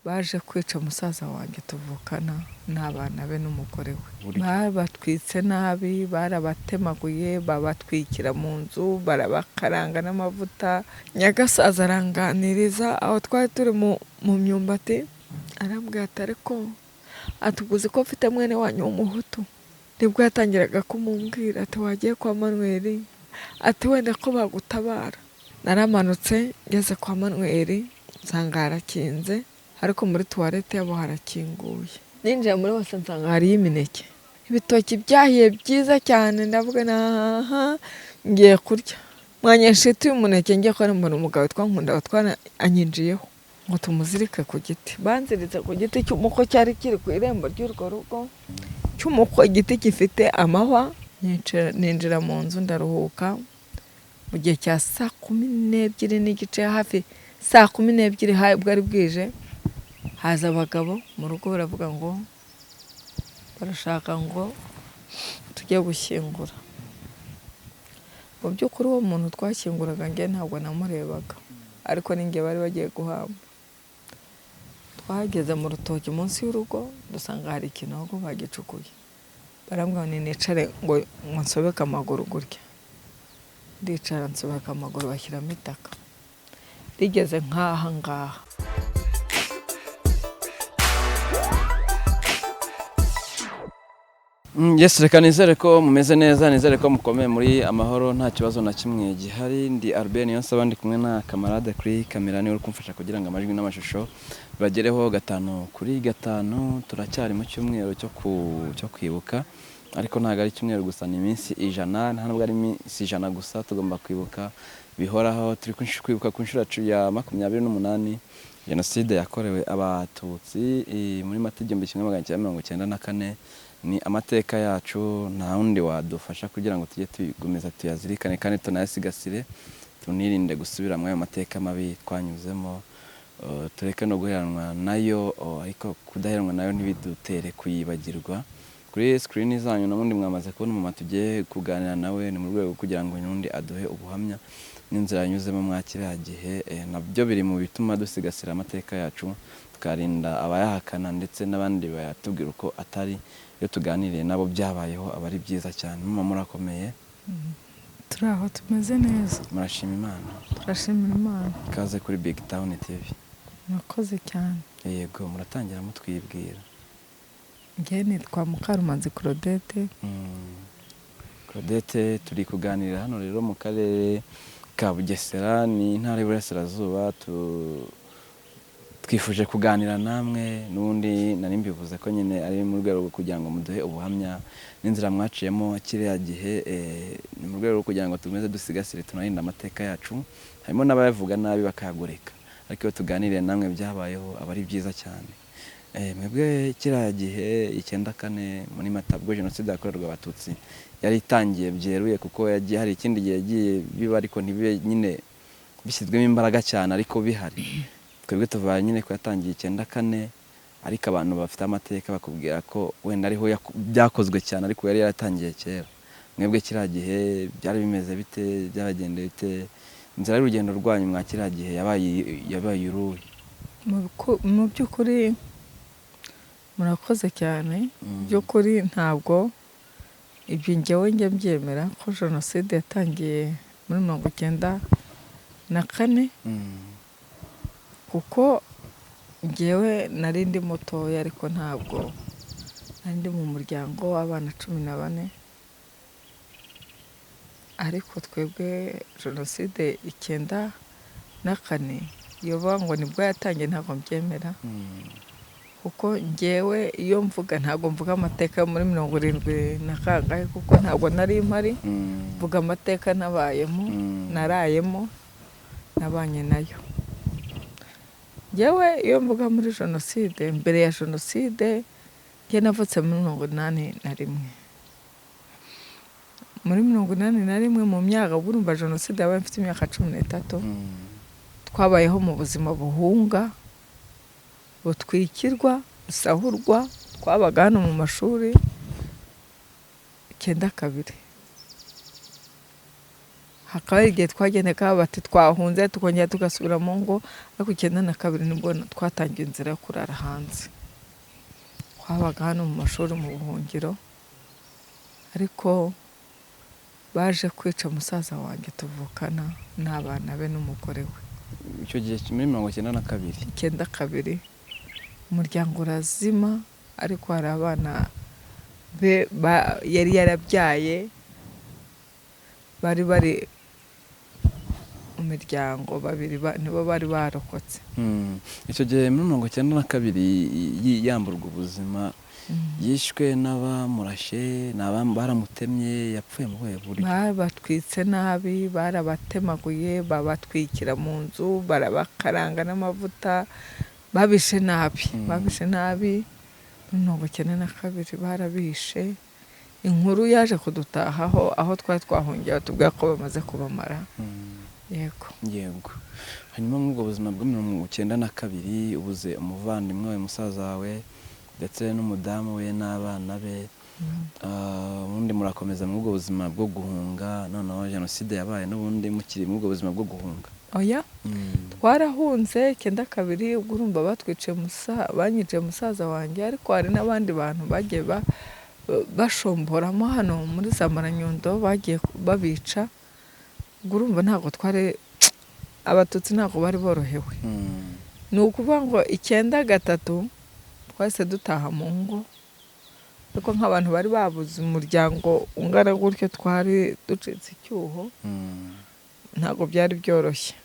Baje kwica musaza wanjye tuvukana n'abana be n'umugore we. Buryo. Babatwitse nabi, barabatemaguye, babatwikira mu nzu, barabakaranga n'amavuta. Nyagasaza aranganiriza aho twari turi mu myumbati, arambwira ati ariko atuguze ko mfite mwene wanyu w'umuhutu. Nibwo yatangiraga kumumbwira ati wagiye kwa Manweri, ati wenda ko bagutabara. Naramanutse ngeze kwa Manweri nsanga harakinze, ariko muri tuwarete yabo harakinguye. Ninjiye muri hose nsanga hariyo imineke, ibitoki byahiye byiza cyane. Ndavuga naha ngiye kurya mwanya nshituye umuneke, ngiye kubona mbona umugabo witwa Nkundabatwara anyinjiyeho ngo tumuzirike ku giti. Banziritse ku giti cy'umuko cyari kiri ku irembo ry'urwo rugo cy'umuko, igiti gifite amahwa. Ninjira mu nzu ndaruhuka. Mu gihe cya 12:30, hafi 12:00 bwari bwije, haza abagabo mu rugo baravuga ngo barashaka ngo tujye gushyingura. Mu by'ukuri uwo muntu twashyinguraga njye ntabwo namurebaga, ariko ni njye bari bagiye guhamba. Twahageze mu rutoki munsi y'urugo dusanga hari ikinogo bagicukuye. Barambwira ngo nicare ngo nsobeke amaguru gutya. Ndicara nsobeka amaguru, bashyiramo itaka rigeze nk'aha ngaha. Yes, reka nizere ko mumeze neza, nizere ko mukomeye muri amahoro, nta kibazo na kimwe gihari. Ndi Albert Niyonsaba, ndi kumwe na kamarade kuri kamera, niwe uri kumfasha kugira ngo amajwi n'amashusho bagereho 5 kuri 5. Turacyari mu cyumweru cyo kwibuka, ariko ntabwo ari icyumweru gusa, ni iminsi 100, nta nubwo ari iminsi 100 gusa, tugomba kwibuka bihoraho. Turi kwibuka ku nshuro ya 28 jenoside yakorewe Abatutsi muri Mata 1994. Ni amateka yacu, nta wundi wadufasha kugira ngo tujye tugomeza tuyazirikane kandi tunayasigasire, tunirinde gusubira muri ayo mateka mabi twanyuzemo, tureke no guheranwa nayo, ariko kudaheranwa nayo ntibidutere kuyibagirwa. Kuri screen zanyu n'ubundi mwamaze kubona umumama tugiye kuganira nawe, ni mu rwego kugira ngo n'undi aduhe ubuhamya n'inzira yanyuzemo mwa kiriya gihe. Nabyo biri mu bituma dusigasira amateka yacu, tukarinda abayahakana ndetse n'abandi bayatubwira uko atari. Iyo tuganiriye nabo byabayeho aba ari byiza cyane. Mama murakomeye? Turi aho tumeze neza. Murashima Imana? Turashimira Imana. Ikaze kuri Big Town TV. Murakoze cyane. Yego, muratangira mutwibwira. Njye nitwa Mukarumanzi Claudette. Claudette, turi kuganirira hano rero mu karere ka Bugesera, ni intara y'Iburasirazuba. Twifuje kuganira namwe, n'ubundi nari mbivuze ko nyine ari mu rwego rwo kugira ngo muduhe ubuhamya n'inzira mwaciyemo kiriya gihe, ni mu rwego rwo kugira ngo tukomeze dusigasire tunarinde amateka yacu. Harimo n'abayavuga nabi bakayagoreka, ariko iyo tuganiriye namwe byabayeho aba ari byiza cyane. Mwebwe kiriya gihe 94 muri Mata, ubwo jenoside yakorerwaga Abatutsi yari itangiye byeruye, kuko yagiye hari ikindi gihe yagiye biba ariko ntibibe nyine bishyizwemo imbaraga cyane, ariko bihari. Twebwe tuva nyine ko yatangiye 94, ariko abantu bafite amateka bakubwira ko wenda ariho byakozwe cyane, ariko yari yaratangiye kera. Mwebwe kiriya gihe byari bimeze bite, byabagendeye bite? Inzira y'urugendo rwanyu mwa kiriya gihe yabaye uruhe? Mu by'ukuri murakoze cyane. By'ukuri ntabwo ibyo njyewe njya mbyemera ko jenoside yatangiye muri 94, kuko njyewe nari ndi mutoya, ariko ntabwo nari ndi mu muryango w'abana 14. Ariko twebwe jenoside 94 iyo bavuga ngo nibwo yatangiye ntabwo mbyemera, kuko njyewe iyo mvuga ntabwo mvuga amateka yo muri 70 na kangahe, kuko ntabwo nari mpari. Mvuga amateka nabayemo, narayemo, nabanye nayo. Njyewe iyo mvuga muri jenoside, mbere ya jenoside njye navutse muri 81. Muri 81 mu myaka, urumva jenoside yabaye mfite imyaka 13. Twabayeho mu buzima buhunga, butwikirwa, busahurwa. Twabaga hano mu mashuri 92. Hakaba hari igihe twagendaga bati twahunze, tukongera tugasubira mu ngo, ariko 92 nibwo twatangiye inzira yo kurara hanze. Twabaga hano mu mashuri mu buhungiro, ariko baje kwica musaza wanjye tuvukana n'abana be n'umugore we. Icyo gihe muri 92. 92 umuryango urazima, ariko hari abana be yari yarabyaye bari bari mu miryango babiri nibo bari barokotse. Icyo gihe muri 92 yamburwa ubuzima, yishwe n'abamurashe, baramutemye, yapfuye mu buhe buryo? Babatwitse nabi, barabatemaguye, babatwikira mu nzu, barabakaranga n'amavuta, babishe nabi, babishe nabi. Muri 92 barabishe. Inkuru yaje kudutahaho aho twari twahungiye, batubwira ko bamaze kubamara. Yego. Yego. Hanyuma muri ubwo buzima bwa 92 ubuze umuvandimwe wawe, musaza wawe, ndetse n'umudamu we n'abana be, ubundi murakomeza muri ubwo buzima bwo guhunga. Noneho jenoside yabaye n'ubundi mukiri muri ubwo buzima bwo guhunga? Oya, twarahunze 92, ubwo urumva batwiciye banyiciye musaza wanjye, ariko hari n'abandi bantu bagiye bashomboramo hano muri za Maranyundo, bagiye babica. Ubwo urumva ntabwo twari abatutsi, ntabwo bari borohewe. Ni ukuvuga ngo 93 twahise dutaha mu ngo, ariko nk'abantu bari babuze umuryango ungana gutyo twari ducitse icyuho, ntabwo byari byoroshye,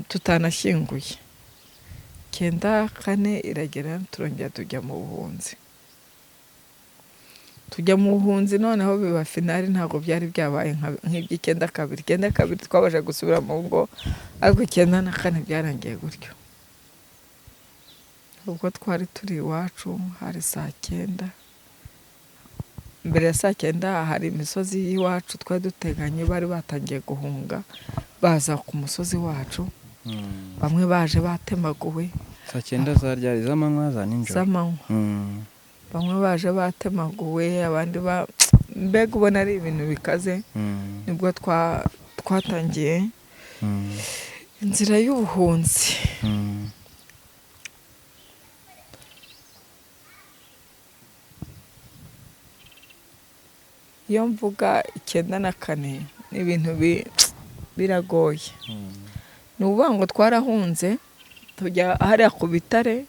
tutanashyinguye. 94 iragera, turongera tujya mu buhunzi. Tujya mu buhunzi noneho biba finali, ntabwo byari byabaye nk'iby'icyenda kabiri. 92 twabasha gusubira mu ngo, ariko 94 byarangiye gutyo. Ubwo twari turi iwacu hari saa cyenda, mbere ya saa cyenda hari imisozi y'iwacu twari duteganye, bari batangiye guhunga baza ku musozi wacu. Bamwe baje batemaguwe. Saa cyenda za ryari, z'amanywa, za nijoro? Z'amanywa. Bamwe baje batemaguwe, abandi ba mbega ubona ari ibintu bikaze. Nibwo twatangiye inzira y'ubuhunzi. Iyo mvuga 94 ni ibintu biragoye. Ni ukuvuga ngo twarahunze tujya hariya ku bitare,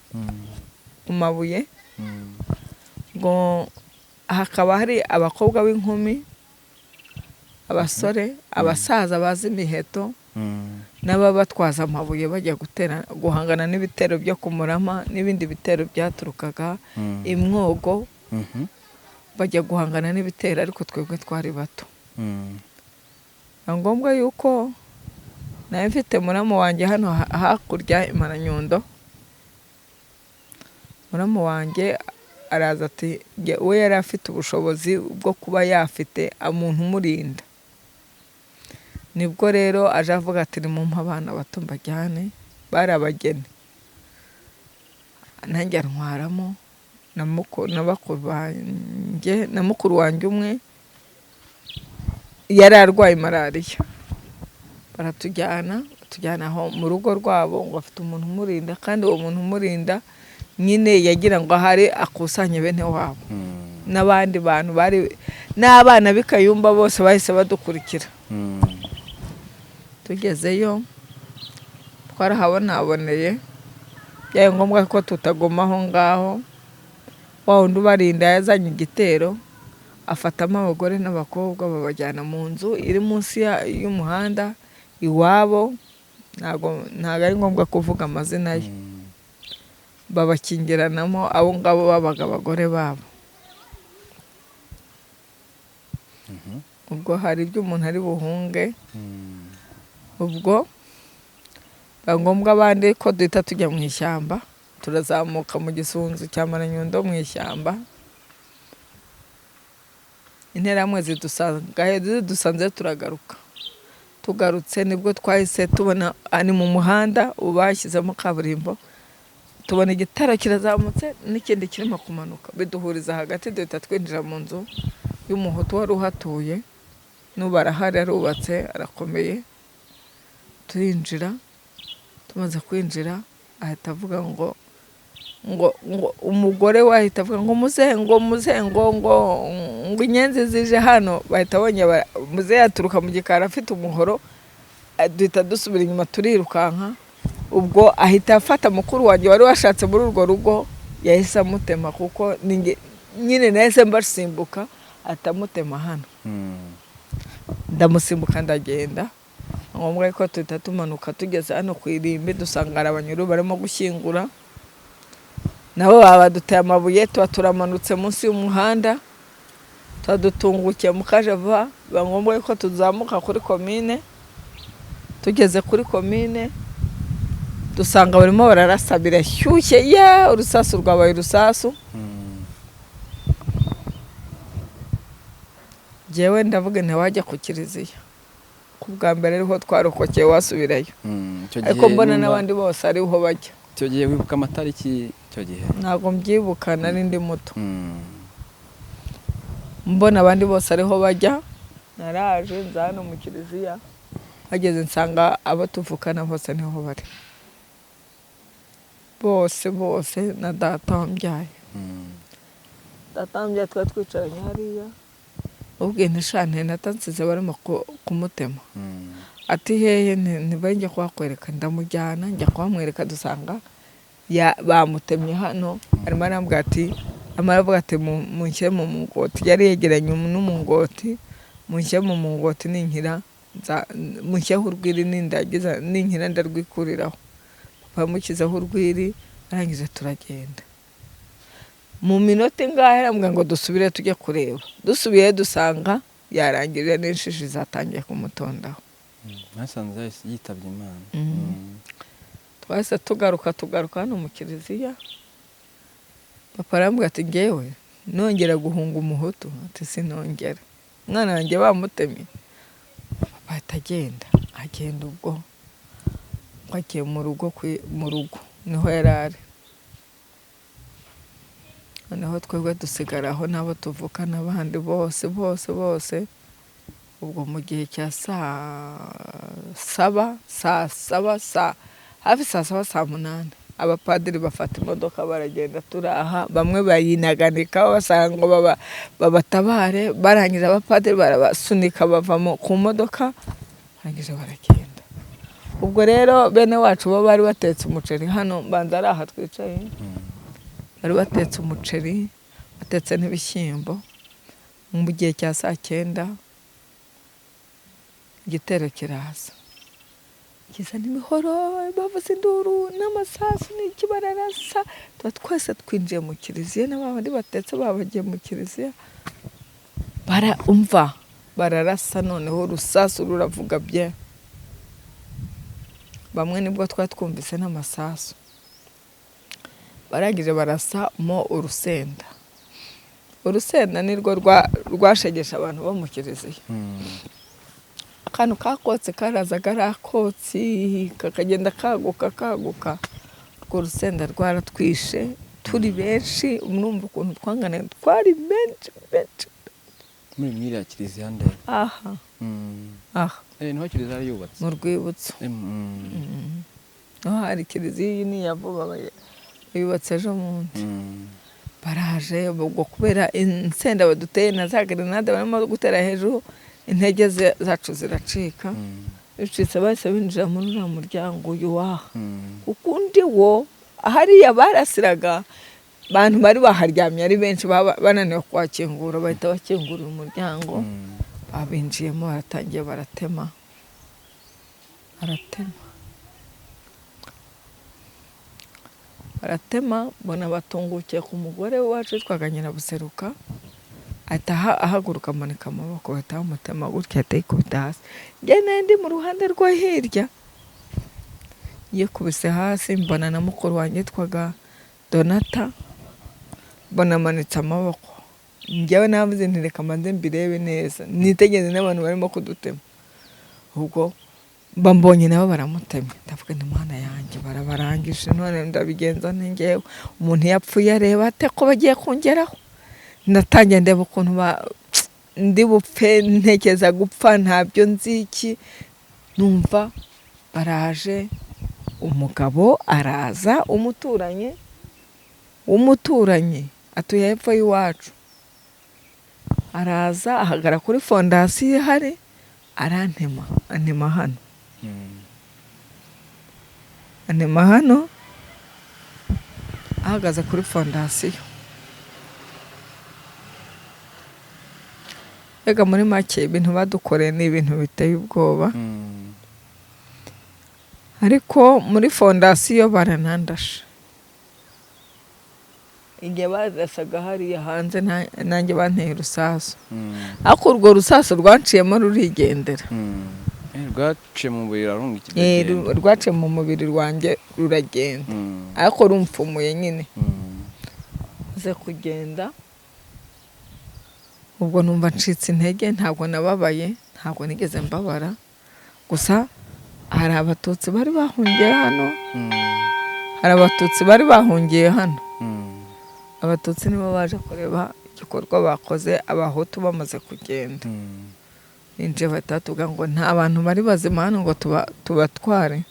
ku mabuye, ngo hakaba hari abakobwa b'inkumi, abasore, abasaza bazi imiheto, n'ababatwaza amabuye bajya gutera, guhangana n'ibitero byo ku Murama n'ibindi bitero byaturukaga imwogo, bajya guhangana n'ibitero, ariko twebwe twari bato. Ni ngombwa yuko nawe mfite muramu wanjye hano hakurya i Maranyundo. Muramu wanjye araza ati we yari afite ubushobozi bwo kuba yafite umuntu umurinda. Nibwo rero aje avuga ati nimumpe abana bato mbajyane, bari abageni, nanjye antwaramo na bakuru banjye, na mukuru wanjye umwe yari arwaye malariya, baratujyana, batujyana aho mu rugo rwabo, ngo afite umuntu umurinda, kandi uwo muntu umurinda nyine yagira ngo ahari akusanye bene wabo n'abandi bantu bari n'abana b'i Kayumba bose bahise badukurikira. Tugezeyo twarahabonaboneye, byabaye ngombwa ko tutaguma aho ngaho. Wa wundi ubarinda yazanye igitero, afatamo abagore n'abakobwa babajyana mu nzu iri munsi y'umuhanda iwabo, ntabwo ari ngombwa kuvuga amazina ye, babakingiranamo abo ngabo babaga abagore babo. Ubwo hari ibyo umuntu ari buhunge, ubwo biba ngombwa abandi ko duhita tujya mu ishyamba, turazamuka mu gisunzu cya Maranyundo mu ishyamba. Interahamwe zidusanze turagaruka. Tugarutse nibwo twahise tubona ni mu muhanda ubu bashyizemo kaburimbo, tubona igitero kirazamutse n'ikindi kirimo kumanuka, biduhuriza hagati, duhita twinjira mu nzu y'umuhutu wari uhatuye. N'ubu arahari, arubatse, arakomeye. Turinjira, tumaze kwinjira ahita avuga ngo umugore we ahita avuga ngo muzehe, ngo muzehe, ngo inyenzi zije hano. Bahita bongera, muzehe aturuka mu gikari afite umuhoro, duhita dusubira inyuma turirukanka. Ubwo ahita afata mukuru wanjye wari washatse muri urwo rugo, yahise amutema, kuko nyine nahise mbasimbuka, ahita amutema hano. Ndamusimbuka ndagenda. Ngombwa ko tuhita tumanuka, tugeze hano ku irimbi dusanga hari abanyururu barimo gushyingura, nabo baba baduteye amabuye. Tuba turamanutse munsi y'umuhanda, tuba dutungukiye mu Kajava. Biba ngombwa ko tuzamuka kuri komine. Tugeze kuri komine dusanga barimo bararasa, birashyushye, ye, urusasu rwabaye urusasu. Njyewe ndavuga ntiwajya ku kiliziya, ku bwa mbere ariho twarokokeye, wasubirayo. Ariko mbona n'abandi bose ariho bajya. Icyo gihe wibuka amatariki icyo gihe? Ntabwo mbyibuka, nari ndi muto. Mbona abandi bose ariho bajya, naraje nza hano mu kiliziya, hageze nsanga abo tuvukana bose niho bari, bose bose, na data wambyaye. Data wambyaye twari twicaranye hariya, ubwiye ntishane natansize barimo kumutema. Ati hehe? Ntibajya kuhakwereka. Ndamujyana njya kuhamwereka, dusanga bamutemye hano. Arimo arambwira ati, aravuga ati munshyire mu mungoti, yari yegeranye n'umungoti, munshyire mu mungoti ninkira, mushyireho urwiri, nindagiza ninkira ndarwikuriraho. Papa yamushyizeho urwiri, arangije turagenda. Mu minota ingahe arambwira ngo dusubire tujye kureba. Dusubiye dusanga yarangije, n'inshishi zatangiye kumutondaho. Mwasanze yitabye Imana? Twahise tugaruka hano mu kiliziya. Papa arambwira ati ngewe nongera guhunga umuhutu, ati sinongera, umwana wanjye bamutemye. Papa ahita agenda, ubwo agiye mu rugo, mu rugo niho yari ari. Noneho twebwe dusigara aho n'abo tuvukana abandi bose bose bose. Ubwo mu gihe cya saa saba, saa saba, saa hafi saa saba, saa munani, abapadiri bafata imodoka baragenda. Turaha bamwe bayinaganika basanga ngo babatabare, barangije abapadiri barabasunika bava ku modoka, barangije baragenda. Ubwo rero bene wacu bo bari batetse umuceri hano, mbanza ari aha twicaye, bari batetse umuceri, batetse n'ibishyimbo. Mu gihe cya saa cyenda igitero kiraza, kizana imihoro, bavuza induru n'amasasu n'iki, bararasa. Tuba twese twinjiye mu kiliziya, n'abandi batetse babagiye mu kiliziya, umva bararasa, noneho urusasu ruravuga bye. Bamwe nibwo twari twumvise n'amasasu, barangije barasa mo urusenda. Urusenda nirwo rwashegesha abantu bo mu kiliziya. Akantu kakotse karaza karakotsi, kakagenda kaguka kaguka. Urwo rusenda rwaratwishe turi benshi, mwumva ukuntu twangana, twari benshi benshi. Muri mwiriya kiliziya ndende? Aha. Aha. Niho kiliziya yari yubatse? Mu rwibutso. Niho hari kiliziya. Iyi ni iya vuba, yubatse ejo bundi. Baraje ubwo kubera insenda baduteye na za grenade barimo gutera hejuru, intege zacu ziracika. Bicitse bahise binjira muri uriya muryango uyu waha, kuko undi wo hariya barasiraga abantu bari baharyamye ari benshi, bananiwe kuhakingura, bahita bakingura uyu muryango. Babinjiyemo baratangiye baratema, baratema, baratema. Mbona batungukiye ku mugore wacu witwaga Nyirabuseruka, ahita ahaguruka amanika amaboko, bahita bamutema gutya, ahita yikubita hasi. Njye nari ndi mu ruhande rwo hirya, yikubise hasi, mbona na mukuru wanjye witwaga Donata, mbona amanitse amaboko. Njyewe navuze nti reka mbanze mbirebe neza, nitegereze n'abantu barimo kudutema. Ubwo mba mbonye nabo baramutemye, ndavuga nti Mana yanjye, barabarangije, none ndabigenza nte njyewe? Umuntu yapfuye areba ate ko bagiye kongeraho? Ndatangiye ndeba ukuntu ndi bupfe, ntekereza gupfa, ntabyo nzi iki. Numva baraje, umugabo araza, umuturanyi w'umuturanyi atuye hepfo y'iwacu, araza ahagara kuri fondasiyo ihari, arantema, antema hano, antema hano ahagaze kuri fondasiyo. Mbega muri make ibintu badukoreye ni ibintu biteye ubwoba. Ariko muri fondasiyo baranandashe, igihe barasaga hariya hanze nanjye banteye urusasu, ariko urwo rusasu rwanciyemo rurigendera. Rwaciye mu mubiri rurarunga? Rwaciye mu mubiri wanjye ruragenda, ariko rumfumuye nyine. Maze kugenda ubwo numva ncitse intege, ntabwo nababaye, ntabwo nigeze mbabara. Gusa hari Abatutsi bari bahungiye hano, hari Abatutsi bari bahungiye hano. Abatutsi nibo baje kureba igikorwa bakoze, Abahutu bamaze kugenda. Ninjiye bahita batubwira ngo nta bantu bari bazima hano ngo tubatware.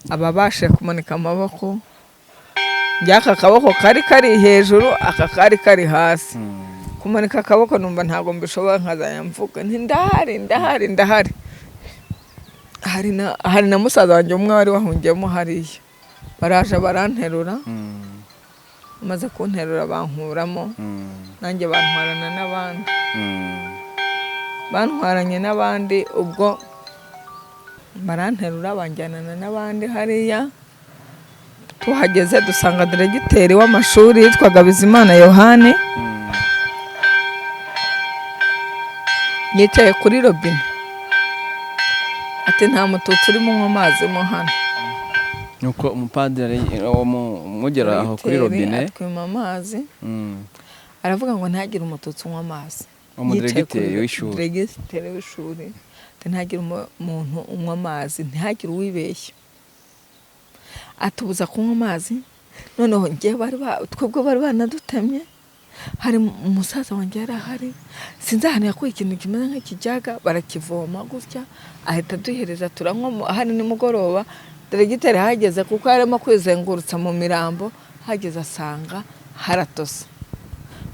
Ababashije kumanika amaboko, njye aka kaboko kari kari hejuru, aka kari kari hasi. Kumanika akaboko numva ntabwo mbishobora, nkazajya mvuga nti ndahari, ndahari, ndahari. Hari na musaza wanjye umwe wari wahungiyemo hariya, baraje baranterura. Bamaze kunterura bankuramo, nanjye bantwarana n'abandi, bantwaranye n'abandi. Ubwo baranterura banjyanana n'abandi hariya. Tuhageze dusanga diregiteri w'amashuri yitwaga Bizimana Yohani yicaye kuri robine, ati nta Mututsi urimo unywa amazi mo hano. Nuko umupadiri uwo mugera aho kuri Diregiteri robine atwima amazi, aravuga ngo ntihagire Umututsi unywa amazi. Umudiregiteri Yicaye kuri w'ishuri. Diregiteri w'ishuri ati ntihagire umuntu unywa amazi, ntihagire uwibeshya. Atubuza kunywa amazi. Noneho njye bari twebwe bari banadutemye, hari umusaza wanjye yari ahari, sinzi ahantu yakuye ikintu kimeze nk'ikijyaga, barakivoma gutya ahita aduhereza turanywa. Hari nimugoroba, diregiteri ahageze, kuko yarimo kwizengurutsa mu mirambo, hageze asanga haratose.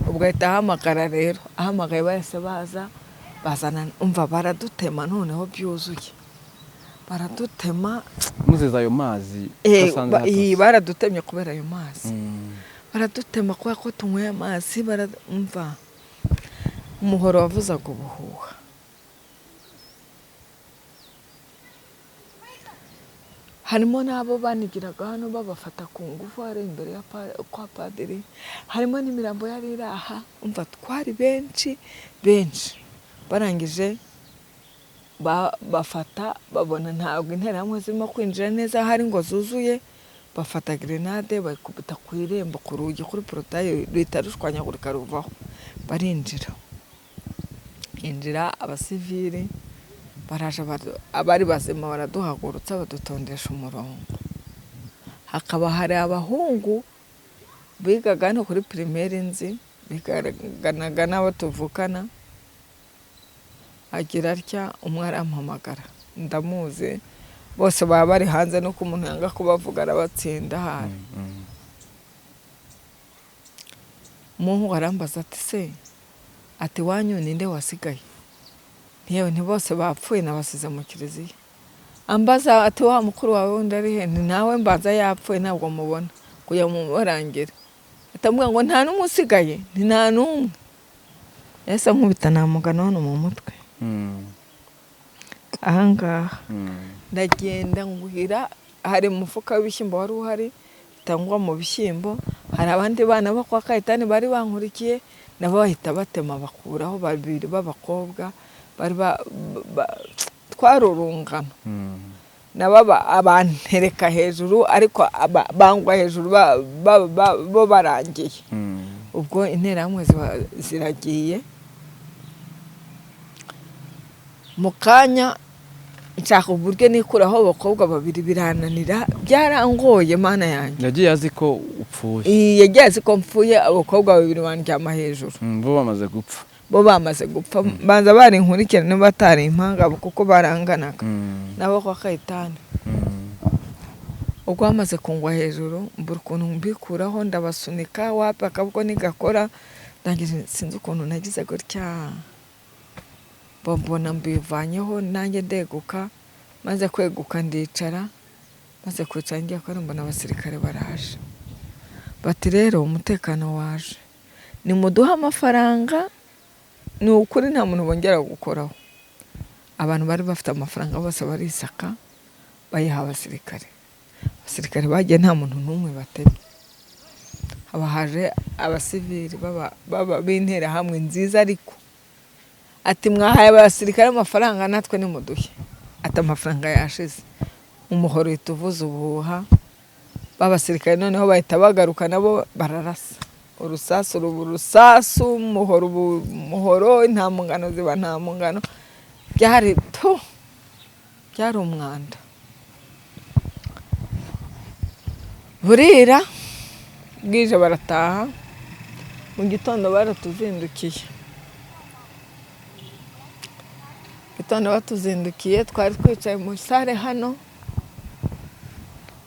Ubwo ahita ahamagara rero, ahamagaye bahise baza, bazana, umva baradutema noneho byuzuye, baradutema. Muziza ayo mazi udasanze hatose. Baradutemye kubera ayo mazi. Baradutema kubera ko tunyweye amazi. Umva umuhoro wavuzaga ubuhuha. Harimo n'abo banigiraga hano babafata ku ngufu hari imbere ya kwa padiri, harimo n'imirambo yari iri aha. Umva twari benshi benshi. Barangije bafata, babona ntabwo Interahamwe zirimo kwinjira neza hari ngo zuzuye, bafata grenade bayikubita ku irembo, ku rugi, kuri porotaye, ruhita rushwanyagurika ruvaho, barinjira. Hinjira abasivili, baraje abari bazima baraduhagurutsa, badutondesha umurongo. Hakaba hari abahungu bigaga hano kuri primaire nzi, biganaga n'abo tuvukana. Agira atya umwe arampamagara, ndamuzi, bose baba bari hanze, nuko umuntu yanga kubavuga arabatsinda ahari. Umuhungu arambaza ati se, ati wanyu ninde wasigaye? Ntiyewe, nti bose bapfuye nabasize mu kiliziya. Ambaza ati wa mukuru wawe wundi ari he? Nti nawe mbanza yapfuye ntabwo mubona kujya mumurangira. Atamubwira ngo nta n'umwe usigaye, nti nta n'umwe. Yahise ankubita namugana hano mu mutwe, ahangaha. Ndagenda nguhira, hari umufuka w'ibishyimbo wari uhari, bitangwa mu bishyimbo. Hari abandi bana bo kwa Kayitani bari bankurikiye, nabo bahita batema bakuraho babiri b'abakobwa bari twari urungano, nabo abantereka hejuru, ariko bangwa hejuru bo barangiye. Ubwo Interahamwe ziba ziragiye mu kanya. Nshaka uburyo nikuraho abakobwa babiri, birananira, byarangoye, Mana yanjye. Yagiye azi ko upfuye? Yagiye azi ko mpfuye, abakobwa babiri bandyama hejuru. Bo bamaze gupfa? Bo bamaze gupfa, banza bari inkurikirane, batari impanga kuko baranganaga nabo kwa Kayitani. Ubwo bamaze kungwa hejuru, mbura ukuntu mbikuraho, ndabasunika, wapi, akaboko ntigakora. Ndangije sinzi ukuntu nagize gutya, mbona mbivanyeho, nanjye ndeguka. Maze kweguka ndicara, maze kwicara ngiye kubona mbona abasirikare baraje, bati: "Rero umutekano waje, nimuduhe amafaranga, ni ukuri nta muntu bongera gukoraho." Abantu bari bafite amafaranga bose barisaka, bayiha abasirikare. Abasirikare bagiye nta muntu n'umwe batemye. Haba haje abasivili b'interahamwe nziza, ariko ati: "Mwahaye abasirikare amafaranga, natwe nimuduhe." Ati: "Amafaranga yashize." Umuhoro uhita uvuza ubuhuha, b'abasirikare noneho bahita bagaruka, nabo bararasa, urusasu ruba urusasu, umuhoro uba umuhoro, nta mungano ziba nta mungano, byari tu, byari umwanda. Burira, bwije barataha. Mu gitondo baratuzindukiye, gitondo batuzindukiye, twari twicaye muri salle hano,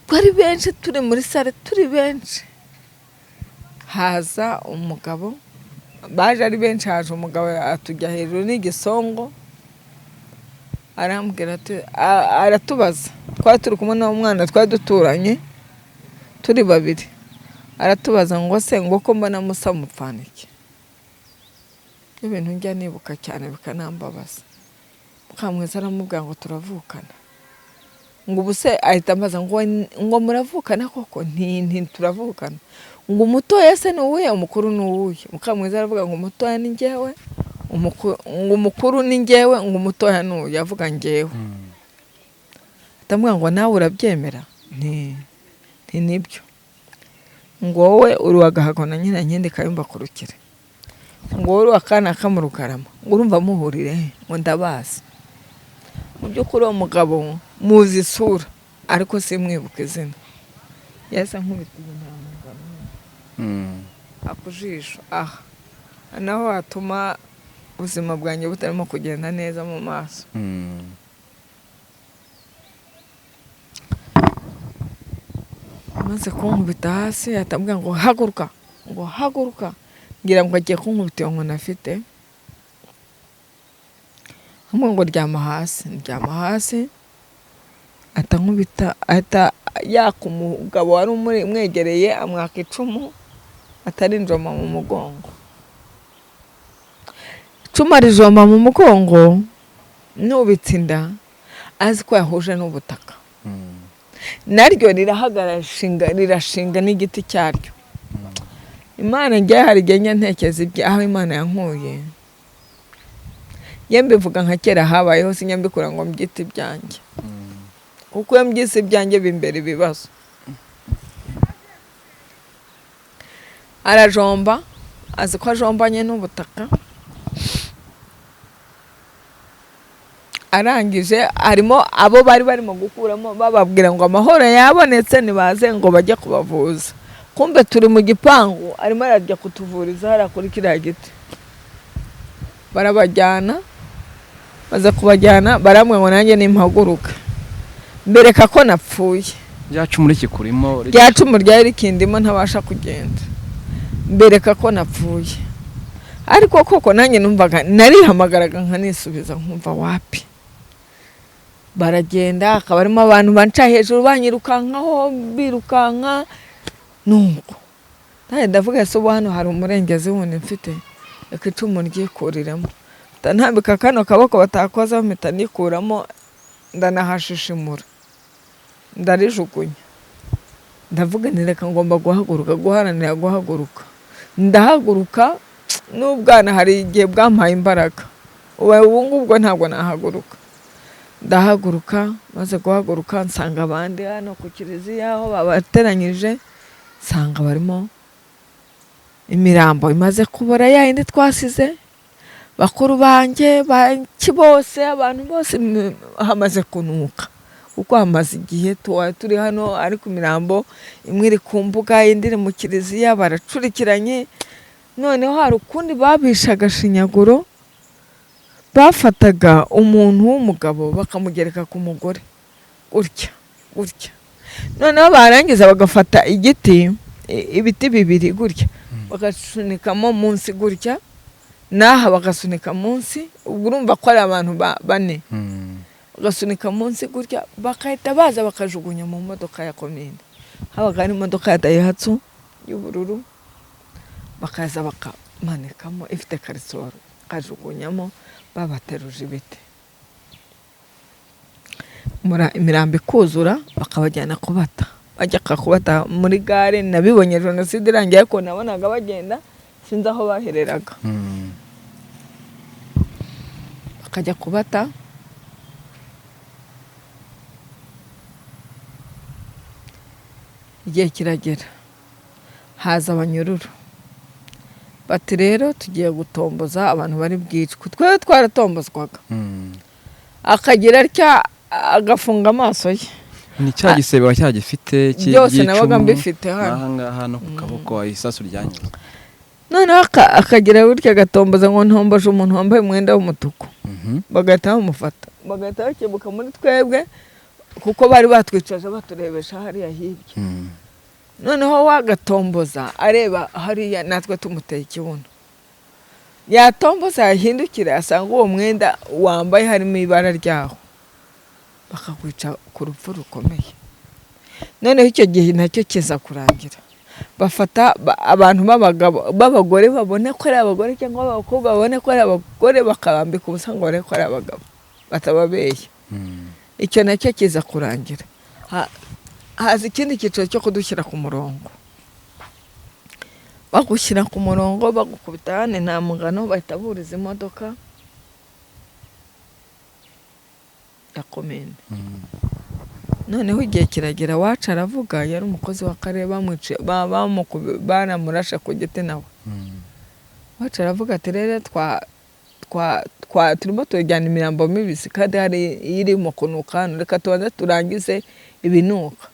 twari benshi, turi muri salle turi benshi, haza umugabo. Baje ari benshi, haje umugabo atujya hejuru n'igisongo, arambwira ati, aratubaza, twari turi kumwe n'umwana twari duturanye turi babiri, aratubaza ngo: "Se ngo ko mbona musa mupfana iki?" Ibintu njya nibuka cyane bikanambabaza. Mukamwiza aramubwira ngo: "Turavukana." Ngo ubu se ahita ambaza ngo: "Muravukana koko?" Nti: "Nti turavukana." Ngo: "Umutoya se ni uwuhe, umukuru ni uwuhe?" Mukamwiza aravuga ngo: "Umutoya ni njyewe," ngo: "Umukuru ni njyewe," ngo: "Umutoya ni uyu," yavuga njyewe. Atamubwira ngo: "Nawe urabyemera?" Nti: "Nti nibyo." Ngo: "Wowe uri uwa Gahago na Nyirankindi Kayumba Kurukire," ngo: "Wowe uri uwa kanaka mu Rugarama," ngo: "Urumva muhurire he?" Ngo: "Ndabazi." Mu by'ukuri uwo mugabo muzi isura, ariko simwibuka izina. Yahise ankubita iyi ntambara ku jisho aha, naho hatuma ubuzima bwanjye butarimo kugenda neza mu maso. Amaze kunkubita hasi, ahita ambwira ngo: "Haguruka," ngo: "Haguruka." Ngira ngo agiye kunkubita iyo nkoni afite, amubwira ngo: "Ryama hasi." Ndyama hasi, ahita ankubita, ahita yaka umugabo wari umwegereye, amwaka icumu atarinjoma mu mugongo. Icumu arijomba mu mugongo, nubitse inda, azi ko yahuje n'ubutaka, naryo rirahagarara, rirashinga n'igiti cyaryo. Imana njye hari igihe njya ntekereza ibyo aho Imana yankuye, njye mbivuga nka kera habayeho, sinjya mbikora ngo mbyite ibyanjye, kuko iyo mbyise ibyanjye bimbera ibibazo. Arajomba, azi ko ajombanye n'ubutaka. Arangije harimo abo bari barimo gukuramo, bababwira ngo amahoro yabonetse, nibaze ngo bajye kubavuza. Kumbe turi mu gipangu, arimo arajya kutuvuriza hariya kuri kiriya giti. Barabajyana, baza kubajyana, barambwira ngo nanjye nimpaguruka, mbereka ko napfuye. Rya cumu rikikurimo? Rya cumu ryari rikindimo, ntabasha kugenda, mbereka ko napfuye. Ariko koko nanjye numvaga narihamagaraga nkanisubiza, nkumva wapi. Baragenda, hakaba harimo abantu banca hejuru, banyirukankaho, birukanka. Nuko nanjye ndavuga: "Ese ubu hano hari umurengezi wundi mfite? Reka icumu ryikuriremo." Mpita ntambika kano kaboko batakozaho, mpita nikuramo, ndanahashishimura, ndarijugunya. Ndavuga nti: "Reka, ngomba guhaguruka, guharanira guhaguruka." Ndahaguruka. N'ubwana hari igihe bwampaye imbaraga, ubu ngubwo ntabwo nahaguruka. Ndahaguruka, maze guhaguruka nsanga abandi hano ku kiliziya aho babateranyije, nsanga barimo imirambo imaze kubora, ya yindi twasize. Bakuru banjye baki bose, abantu bose hamaze kunuka, kuko hamaze igihe turi hano, ariko imirambo imwe iri ku mbuga, indi iri mu kiliziya, baracurikiranye. Noneho hari ukundi babishe agashinyaguro, bafataga umuntu w'umugabo bakamugereka ku mugore gutya gutya, noneho barangiza bagafata igiti, ibiti bibiri gutya, bagasunikamo munsi gutya, n'aha bagasunika munsi. Ubwo urumva ko ari abantu bane, bagasunika munsi gutya, bagahita baza bakajugunya mu modoka ya komine. Habaga hari imodoka ya Dayihatsu y'ubururu, bakaza bakamanikamo ifite karisoro, bakajugunyamo babateruje ibiti, imirambo ikuzura, bakabajyana kubata, bajya kubata muri gare. Nabibonye jenoside irangiye, ariko nabonaga bagenda, sinzi aho bahereraga, bakajya kubata. Igihe kiragera haza abanyururu, bati rero tugiye gutomboza abantu bari bwicwe. Twe twaratombozwaga, akagira atya agafunga amaso ye. Ni cya gisebe wacyagifite byose nabaga mbifite hano n'aha ngaha no ku kaboko isasu ryanyuze. Noneho akagira gutya agatomboza ngo ntomboje umuntu wambaye umwenda w'umutuku, bagahita bamufata, bagahita bakebuka muri twebwe, kuko bari batwicaje baturebesha hariya hirya. Noneho wagatomboza areba hariya, natwe tumuteye ikibuno, yatomboza yahindukira asanga uwo mwenda wambaye harimo ibara ryaho, bakakwica ku rupfu rukomeye. Noneho icyo gihe nacyo kiza kurangira, bafata abantu b'abagabo, b'abagore babone ko ari abagore, cyangwa abakobwa babone ko ari abagore, bakabambika ubusa ngo barebe ko ari abagabo, batababeshya. Icyo nacyo kiza kurangira. Haza ikindi cyiciro cyo kudushyira ku murongo, bagushyira ku murongo bagukubita hano nta mugano, bahita buriza imodoka ya komine. Noneho igihe kiragera, wacu aravuga, yari umukozi w'akarere, baramurashe ku giti nawe. Wacu aravuga ati rero turimo turajyana imirambo mibisi, kandi hari irimo kunuka hano, reka tubanze turangize ibinuka.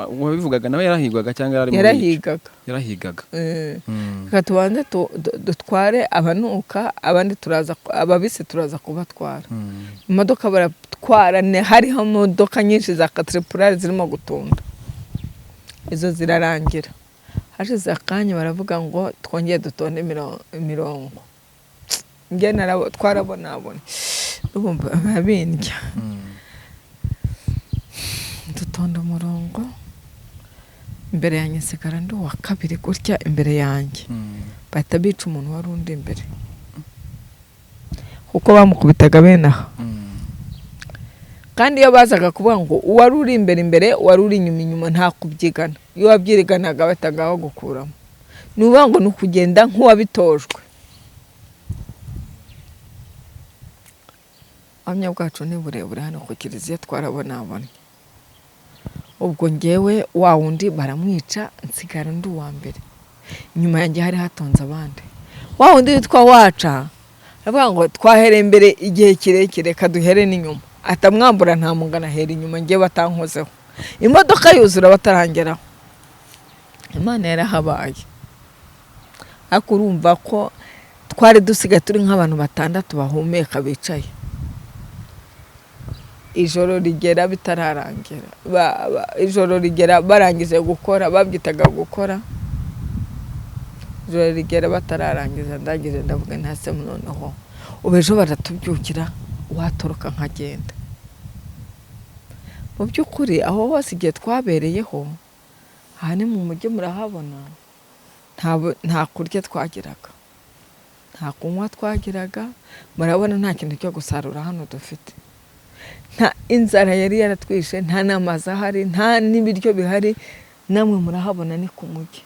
Uwabivugaga nawe yarahigwaga cyangwa yari yarahigaga? Yarahigaga. Reka tubanze dutware abanuka, abandi turaza, ababisi turaza kubatwara. Imodoka baratwara, hariho imodoka nyinshi za katiripurari zirimo gutunda, izo zirarangira. Hashize akanya baravuga ngo twongere dutonde imirongo. Njye twarabonabona babindya, dutonda umurongo, imbere yanjye nsigara ndi uwa kabiri gutya imbere yanjye, bahita bica umuntu wari undi imbere, kuko bamukubitaga bene aha. Kandi iyo bazaga kuvuga ngo uwari uri imbere imbere, uwari uri inyuma inyuma, nta kubyigana. Iyo wabyiganaga bahitaga bagukuramo. Ni ukuvuga ngo ni ukugenda nk'uwabitojwe. Ubuhamya bwacu ni burebure hano ku kiliziya twarabonabonye. Ubwo ngewe wa wundi baramwica, nsigara ndi uwa mbere, inyuma yanjye hari hatonze abandi. Wa wundi witwa waca aravuga ngo twahereye imbere igihe kirekire, kaduhere n'inyuma, atamwambura nta mungana, ahera inyuma ngewe batankozeho, imodoka yuzura batarangeraho. Imana yarahabaye. Ariko urumva ko twari dusigaye turi nk'abantu batandatu bahumeka bicaye. Ijoro rigera bitararangira, ijoro rigera barangije gukora, babyitaga gukora, ijoro rigera batararangiza. Ndangije ndavuga ntase noneho ubu ejo baratubyukira, watoroka nkagenda. Mu by'ukuri aho hose igihe twabereyeho, aha ni mu mujyi murahabona, nta kurya twagiraga, nta kunywa twagiraga, murabona nta kintu cyo gusarura hano dufite. Nta inzara yari yaratwishe, nta n'amazi ahari, nta n'ibiryo bihari, namwe murahabona ni ku mujyi.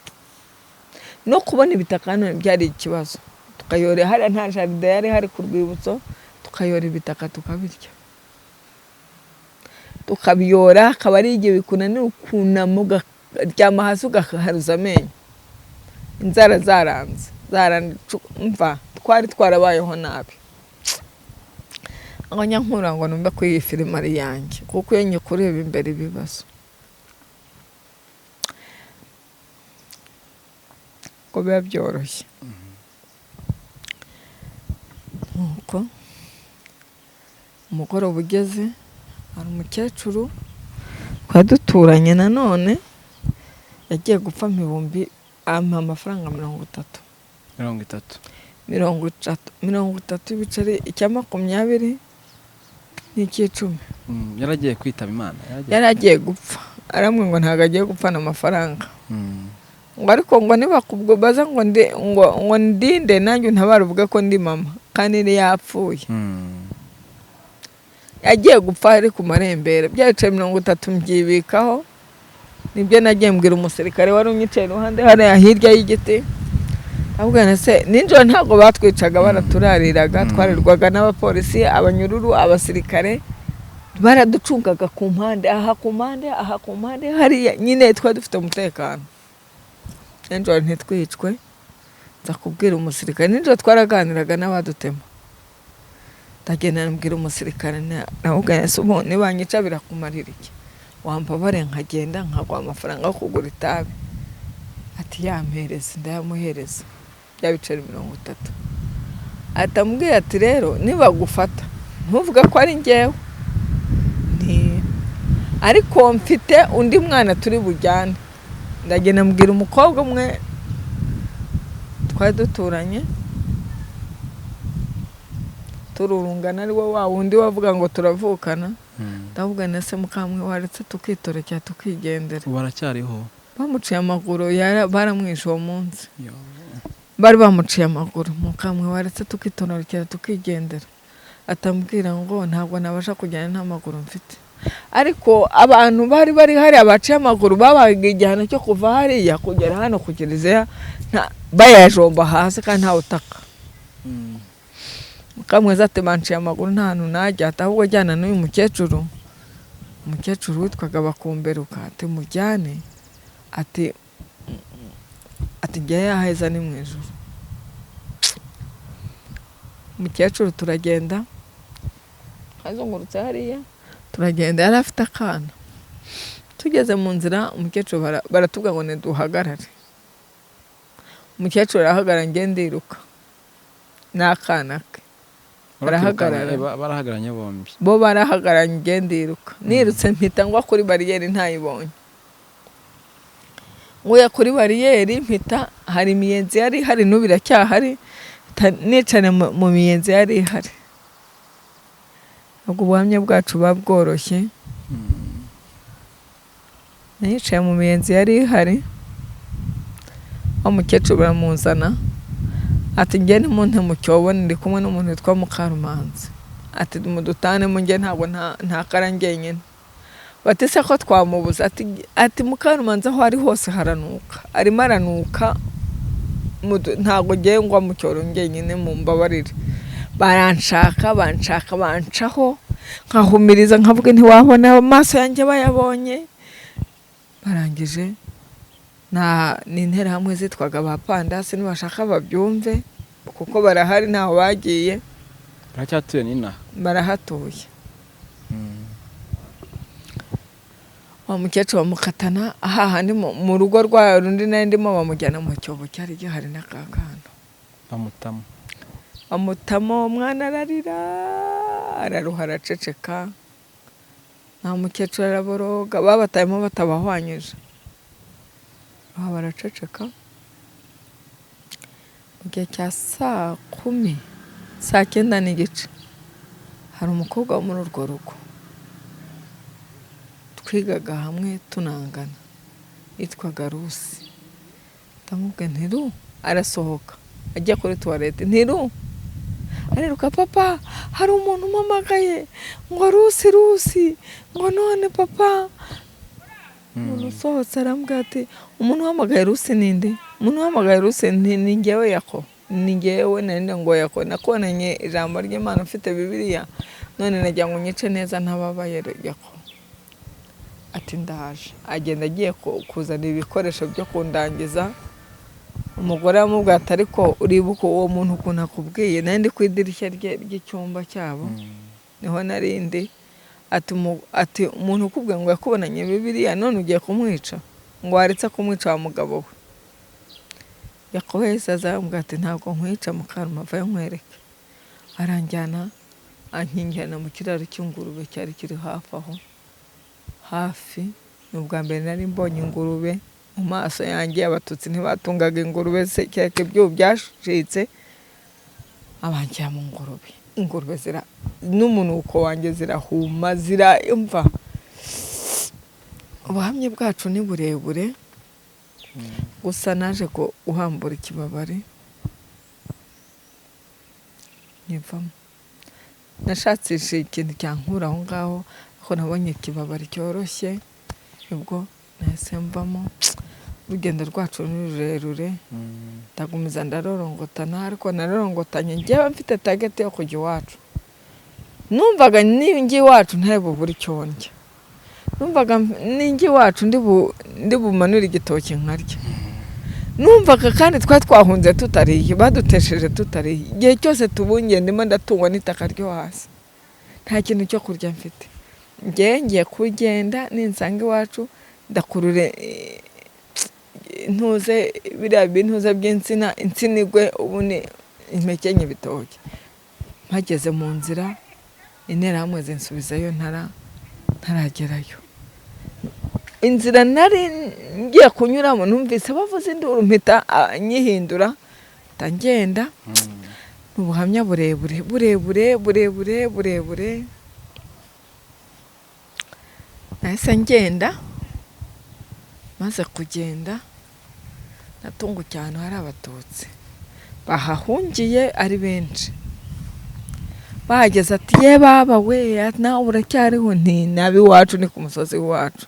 No kubona ibitaka hano byari ikibazo, tukayora hariya, nta jaride yari hari ku rwibutso, tukayora ibitaka tukabirya, tukabiyora, akaba ari igihe bikunanira ukunama ukaryama hasi ugaharuza amenyo. Inzara zaranze, mva Twari twarabayeho nabi. Ngo nyankura ngo numve ko iyi filime ari iyanjye, kuko iyo nyikureba imbere ibibazo ko biba byoroshye. Nuko umugoroba ugeze, hari umukecuru twari duturanye nanone yagiye gupfa ibihumbi, ampa amafaranga 30. 30. 30 ibiceri, icya 20 n'icy'icumi. Yaragiye kwitaba Imana. Yaragiye gupfa, aramwe ngo ntabwo agiye gupfana amafaranga. Ngo ariko ngo nibakubwo baza ngo ndi ngo ndinde nanjye ntabara uvuge ko ndi mama kandi ni yapfuye. Yagiye gupfa ari ku marembera, bya biceri 30 mbyibikaho. Nibyo nagiye mbwira umusirikare wari unyicaye iruhande hariya hirya y'igiti. Ahubwo se ninjoro ntabwo batwicaga, baraturariraga, twarirwaga n'abapolisi, abanyururu, abasirikare baraducungaga ku mpande, aha ku mpande, aha ku mpande, hariya nyine twari dufite umutekano. Ninjoro ntitwicwe, nza kubwira umusirikare, ninjoro twaraganiraga n'abadutema. Ndagenda mbwira umusirikare, nawe se ubu nibanyica birakumarira iki? Wambabare nkagenda nkaguha amafaranga yo kugura itabi. Ati yampereza, ndayamuhereza bya biceri 30. Atamubwiye ati rero nibagufata ntuvuge ko ari njyewe, ariko mfite undi mwana turi bujyane. Ndagenda mbwira umukobwa umwe twari duturanye tururungana, ari we wa wundi wavuga ngo turavukana. Ndavuga na se mukamwe waretse tukitorokera tukigendera. Baracyariho? Bamuciye amaguru, baramwishe uwo munsi. Bari bamuciye amaguru. Mukamwe waretse tukitorokera tukigendera. Atambwira ngo ntabwo nabasha kujyana nta maguru mfite. Ariko abantu bari bari hariya baciye amaguru babaga igihano cyo kuva hariya kugera hano ku kiliziya bayajomba hasi kandi ntawe utaka. Mukamwezi ati banciye amaguru nta hantu najya, ahubwo jyana n'uyu mukecuru. Umukecuru witwaga Bakumberuka ati mujyane, ati njyewe aheza ni mu ijuru. Umukecuru turagenda, azungurutse hariya turagenda, yari afite akana. Tugeze mu nzira umukecuru baratubwira ngo ntiduhagarare. Umukecuru arahagarara, njye ndiruka n'akana ke. Barahagarara. Barahagaranye bombi. Bo barahagaranye, njye ndiruka. Nirutse mpita ngwa kuri bariyeri ntayibonye. Nguye kuri bariyeri mpita, hari imiyenzi yari ihari n'ubu iracyahari, nicane mu miyenzi yari ihari. Ubwo ubuhamya bwacu buba bworoshye. Nicaye mu miyenzi yari ihari, wa mukecuru baramuzana. Ati njye nimunte mu cyobo ndi kumwe n'umuntu witwa Mukarumanzi. Ati mudutanemo njye ntabwo ntakara njyenyine. Bati se ko twamubuza? Ati Mukarumanzi aho ari hose haranuka, arimo aranuka, ntabwo ngiye ngwa mu cyobo njyenyine, mumbabarire. Baranshaka banshaka bancaho, nkahumiriza nkavuga ntiwabona amaso yanjye bayabonye. Barangije ni interahamwe zitwaga ba Pandasi, nibashaka babyumve kuko barahari ntaho bagiye. Baracyatuye nina? Barahatuye. Wa mukecuru bamukatana hahandi mu rugo rwa rundi nari ndimo, bamujyana mu cyobo cyari gihari n'akakana. Bamutamo. Bamutamo, umwana ararira, araruha, araceceka. Nta mukecuru araboroga, babatayemo batabahwanyije. Aha baraceceka. Mu gihe cya saa 10, saa 9:15, hari umukobwa wo muri urwo rugo twigaga hamwe tunangana, yitwaga Rusi. Ndamubwira nti Ru, arasohoka ajya kuri tuwarete, nti Ru, ariruka, papa hari umuntu umpamagaye ngo Rusi Rusi, ngo none papa. Umuntu usohotse arambwira ati umuntu uhamagaye Rusi ninde? Umuntu uhamagaye Rusi ni njyewe Yako, ni njyewe nari ngo Yako, nakubonanye ijambo ry'Imana ufite Bibiliya, none nagira ngo unyice neza ntababaye Yako. Ati ndaje. Agenda agiye kuzana ibikoresho byo kundangiza. Umugore aramubwira ati ariko uribuka uwo muntu ukuntu akubwiye, nari ndi ku idirishya rye ry'icyumba cyabo, niho nari ndi. Ati umuntu ukubwiye ngo yakubonanye Bibiliya none ugiye kumwica, ngo waretse kumwica wa mugabo we. Yakobo yahise aza aramubwira ati ntabwo nkwica mukaruma, vayo nkwereke. Aranjyana ankingirana mu kiraro cy'ingurube cyari kiri hafi aho hafi. Ni ubwa mbere nari mbonye ingurube mu maso yanjye. Abatutsi ntibatungaga ingurube se kereka ibyubu byacitse. Abanshyira mu ngurube, ingurube zira n'umunuko wanjye zirahuma zirumva. Ubuhamya bwacu ni burebure, gusa naje guhambura ikibabari nkivamo. Nashakishije ikintu cyankura aho ngaho, ariko nabonye ikibabari cyoroshye, nibwo nahise mvamo. Urugendo rwacu ni rurerure, ndagumiza ndarorongotana, ariko narorongotanye njyewe mfite target yo kujya iwacu. Numvaga ninjya iwacu ntari bubure icyo ndya, numvaga ninjya iwacu ndi bumanure igitoki nkarya. Numvaga kandi twari twahunze tutariye, badutesheje tutariye. Igihe cyose tubungiye ndimo ndatungwa n'itaka ryo hasi, nta kintu cyo kurya mfite. Njyewe ngiye kugenda ninsanga iwacu ndakurure ntuze biriya bintuze by'insina, insina igwe ubundi impekenye ibitoki. Mpageze mu nzira interahamwe zinsubizayo ntaragerayo. Inzira nari ngiye kunyuramo numvise bavuze induru mpita nyihindura mpita ngenda. Ni ubuhamya burebure burebure burebure burebure. Nahise ngenda, maze kugenda natungukiye ahantu hari Abatutsi bahahungiye ari benshi. Bahageze ati ye baba we, nawe uracyariho? Nti nabi iwacu ni ku musozi wacu.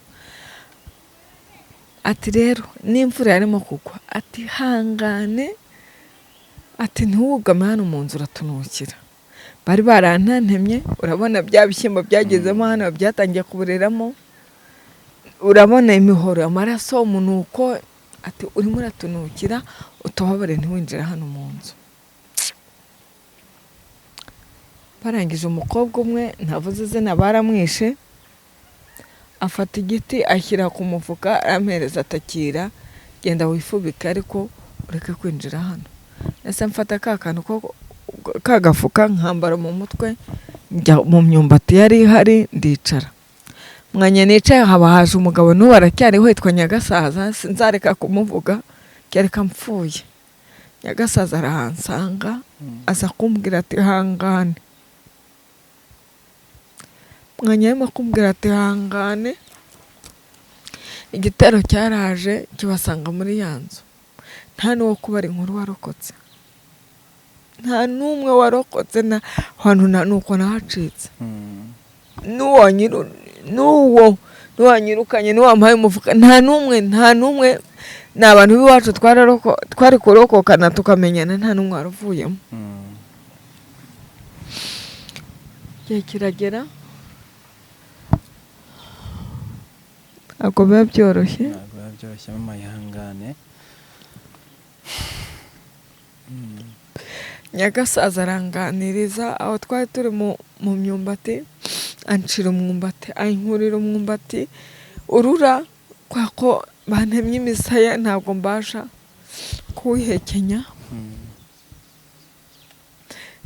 Ati rero n'imvura yarimo kugwa, ati hangane, ati ntiwugame hano mu nzu uratunukira. Bari barantantemye, urabona bya bishyimbo byagezemo hano byatangiye kuburiramo, urabona imihoro, amaraso, umunuko, ati urimo uratunukira, utubabare ntiwinjire hano mu nzu. Barangije umukobwa umwe ntavuze izina baramwishe, afata igiti ashyira ku mufuka arampereza atakira, genda wifubike ariko ureke kwinjira hano. Ese mfata ka kantu ko ka gafuka nkambara mu mutwe, njya mu myumbati yari ihari ndicara. Mwanya nicaye haba haje umugabo n'ubu aracyariho yitwa Nyagasaza, sinzareka kumuvuga kereka mpfuye. Nyagasaza arahansanga aza kumbwira ati hangane. Mwanya arimo kumbwira ati hangane, igitero cyaraje kibasanga muri ya nzu, nta n'uwo kubara inkuru warokotse, nta n'umwe warokotse, nta hantu nuko nahacitse. N'uwo n'uwanyirukanye n'uwampaye umufuka, nta n'umwe, nta n'umwe. Ni abantu b'iwacu twari kurokokana tukamenyana, nta n'umwe waruvuyemo. Igihe kiragera ntabwo biba byoroshye. Ntabwo biba byoroshye mama, ihangane. Nyagasaza aranganiriza aho twari turi mu myumbati, ancira umwumbati, ankurira umwumbati urura, kwa ko bantemye imisaya ntabwo mbasha kuwihekenya.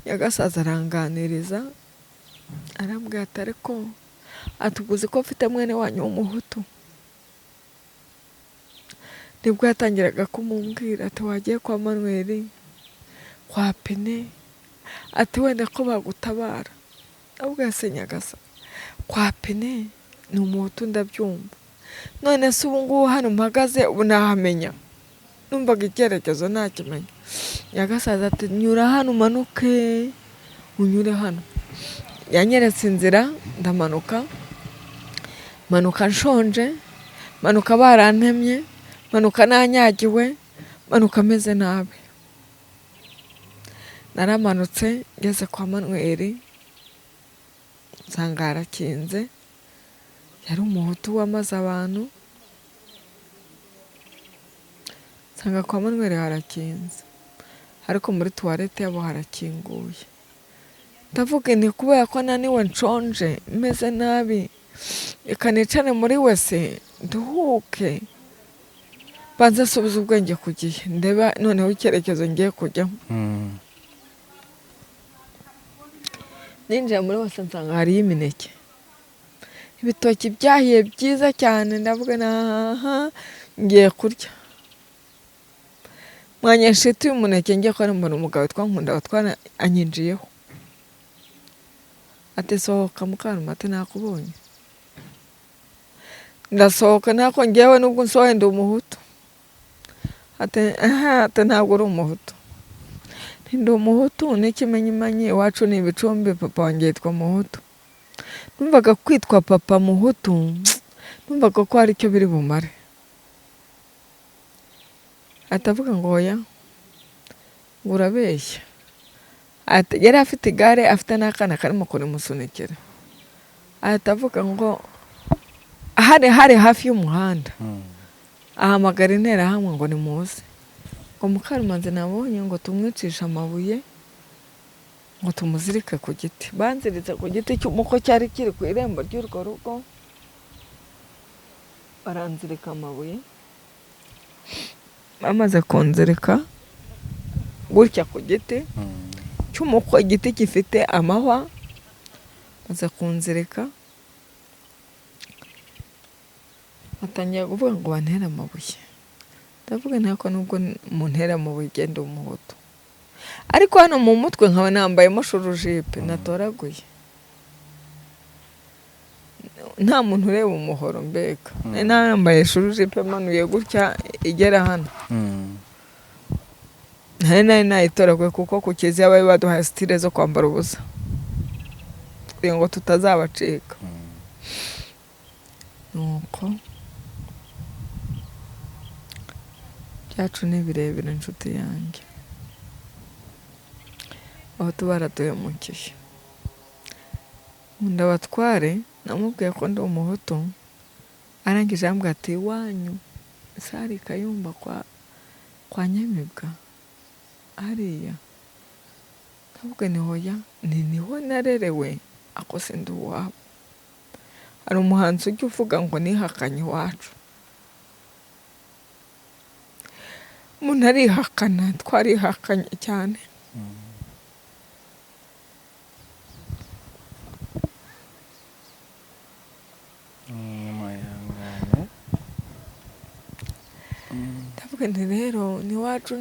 Nyagasaza aranganiriza arambwira ati ariko atuguze ko mfite mwene wanyu w'umuhutu. Nibwo yatangiraga kumumbwira ati wagiye kwa Manuel, kwa Pene, ati wenda ko bagutabara. Ahubwo se Nyagasa, kwa Pene ni umuhutu ndabyumva, none se ubu ngubu hano mpagaze ubu nahamenya? Numvaga icyerekezo ntakimenya. Nyagasaza ati nyura hano umanuke unyure hano. Yanyeretse inzira ndamanuka, manuka nshonje, manuka barantemye, manuka nanyagiwe, manuka meze nabi. Naramanutse ngeze kwa Manuel nsanga harakinze, yari umuhutu wamaze abantu, Nsanga kwa Manweri harakinze, ariko muri tuwarete yabo harakinguye. Ndavuga nti kubera ko naniwe nshonje meze nabi, reka nicare muri wese nduhuke, banze nsubize ubwenge ku gihe, ndeba noneho icyerekezo ngiye kujyamo. Ninjiye muri wese nsanga hariyo imineke, ibitoki byahiye byiza cyane. Ndavuga naha ngiye kurya mwanya nshituye umuneke, ngiye kubona mbona umugabo witwa Nkundabatwara anyinjiyeho, ati sohoka Mukaruma, ati nakubonye. Ndasohoka, ntako ngewe nubwo nsohoye ndi umuhutu. Ati aha, ati ntabwo uri umuhutu. Nti ndi umuhutu n'ikimenyimenyi iwacu ni ibicumbi, papa wanjye yitwa Muhutu. Numvaga kwitwa papa Muhutu, numvaga ko hari icyo biri bumare. Atavuga ngo oya, ngo urabeshya. Ati yari afite igare, afite n'akana karimo kurimusunikira. Ahita avuga ngo hari hari hafi y'umuhanda, ahamagara interahamwe ngo nimuze, ngo Mukarumanzi nabonye ngo tumwicishe amabuye, ngo tumuzirike ku giti. Banziritse ku giti cy'umuko cyari kiri ku irembo ry'urwo rugo, baranzirika amabuye. Bamaze kunzirika gutya ku giti cy'umuko, igiti gifite amahwa, baza kunzirika, batangira kuvuga ngo bantere amabuye. Ndavuga ntako nubwo muntera amabuye genda umuhutu, ariko hano mu mutwe nkaba nambayemo shurujipe natoraguye, nta muntu ureba umuhoro mbega. Nari nambaye shurujipe manuye gutya igera hano, nari nari nayitoraguye kuko ku kiliziya bari baduhaye sitire zo kwambara ubusa kugira ngo tutazabacika. Nuko byacu ni birebire inshuti yanjye, abahutu baraduhemukiye. Nkundabatware namubwiye ko ndi umuhutu, arangije arambwira ati iwanyu sari Kayumba kwa Nyamibwa hariya. Ndavuga nti hoya, ni niho narerewe, ako si ndi uwabo. Hari umuhanzi ujya uvuga ngo nihakanye iwacu, umuntu arihakana, twarihakanye cyane. Ndavuga nti rero n'iwacu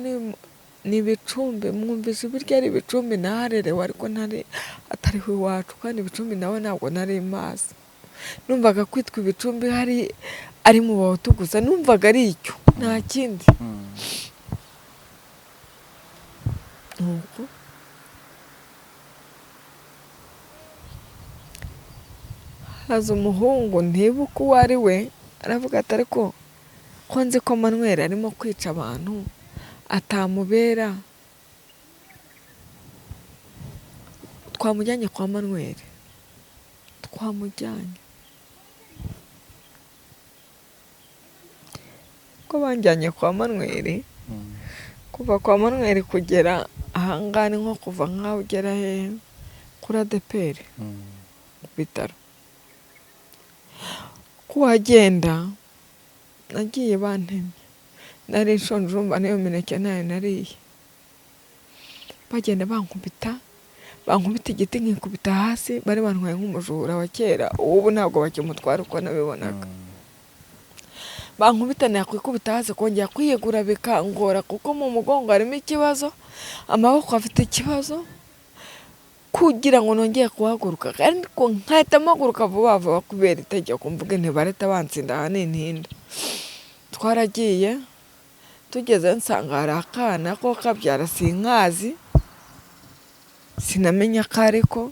ni ibicumbi, mwumvise ibiryo ari ibicumbi naharerewe, ariko ntari atariho iwacu, kandi ibicumbi nawe ntabwo nari mazi. Numvaga kwitwa ibicumbi hari ari mu bahutu gusa, numvaga ari icyo nta kindi. Nuko haza umuhungu ntibuka uwo ari we, aravuga ati ariko ko nzi ko Manweri arimo kwica abantu atamubera, twamujyanye kwa Manweri, twamujyanye. Ko banjyanye kwa Manweri, kuva kwa Manweri kugera ahangaha ni nko kuva nkaho ugera hehe kuri ADEPR ku bitaro. Kuhagenda nagiye bantemye, nari nshonje, urumva n'iyo mineke ntayo nariye. Bagenda bankubita, bankubita igiti nkikubita hasi, bari bantwaye nk'umujura wa kera, ubu ntabwo bakimutwara uko nabibonaga. Bankubita nakwikubita hasi, kongera kwiyegura bikangora kuko mu mugongo harimo ikibazo, amaboko afite ikibazo, kugira ngo nongere kuhaguruka, ariko nkahita mpaguruka vuba vuba kubera itegeko mvuge nti bareta bansinda aha nintinda. Twaragiye tugeze nsanga hari akana ko kabyara sinkazi, sinamenya ko ariko,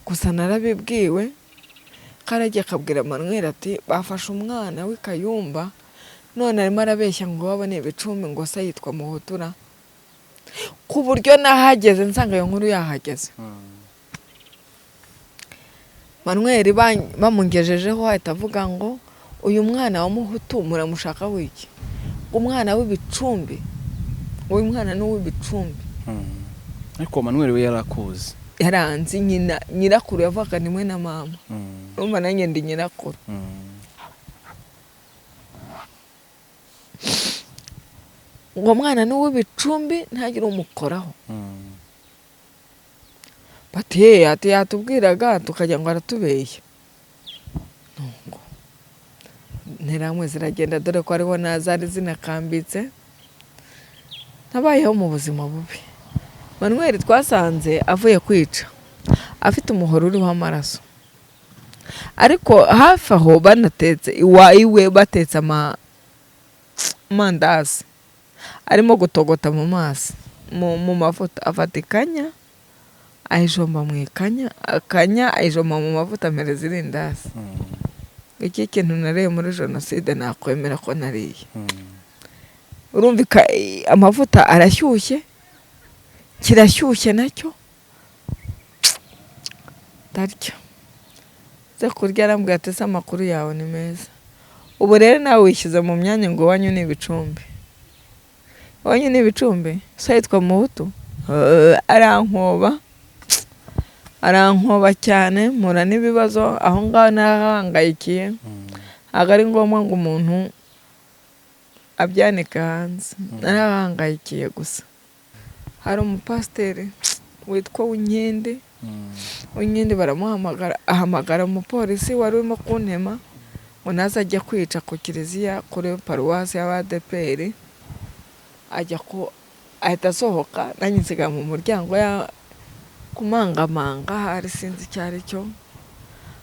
gusa narabibwiwe. Karagiye kabwira Manweri ati bafashe umwana w'i Kayumba none arimo arabeshya ngo iwabo ni ibicumbi, ngo se yitwa Muhutura. Ku buryo nahageze nsanga iyo nkuru yahageze. Manweri bamungejejeho ahita avuga ngo uyu mwana wa Muhutu muramushaka wiki? Umwana w'ibicumbi, uyu mwana ni uw'ibicumbi. Ariko Manuel we yarakuzi? Yaranze. Nyina nyirakuru yavugaga nimwe na mama. Urumva nanjye ndi nyirakuru. Uwo mwana ni uw'ibicumbi, ntagire umukoraho. Bati ye, ati yatubwiraga tukajya ngo aratubeshya. Nuko interahamwe ziragenda, dore ko ariho nazari zinakambitse. Nabayeho mu buzima bubi. Manuel twasanze avuye kwica afite umuhoro uriho amaraso, ariko hafi aho banatetse iwa iwe, batetse amandazi arimo gutogota mu mazi, mu mavuta. Afata ikanya ayijomba mu ikanya, akanya ayijomba mu mavuta, ampereza irindazi. Iki kintu nariye muri jenoside nakwemera ko nariye. Urumva amavuta arashyushye, kirashyushye nacyo, ndarya. Nze kurya, arambwira ati: "Ese amakuru yawe ni meza?" Ubu rero nawe wishyize mu myanya ngo iwanyu ni ibicumbi, iwanyu ni ibicumbi, so yitwa Muhutu. Arankoba, arankoba cyane, mpura n'ibibazo aho ngaho narahangayikiye. Ntabwo ari ngombwa ngo umuntu abyanike hanze, narahangayikiye gusa. Hari umupasiteri witwa Winkindi. Winkindi baramuhamagara, ahamagara umupolisi wari urimo kuntema ngo naze ajye kwica ku kiliziya, kuri paruwasi y'Abadeperi. Ajya ku ahita asohoka, nanjye nsigaye mu muryango ya kumangamanga, hari sinzi icyo ari cyo,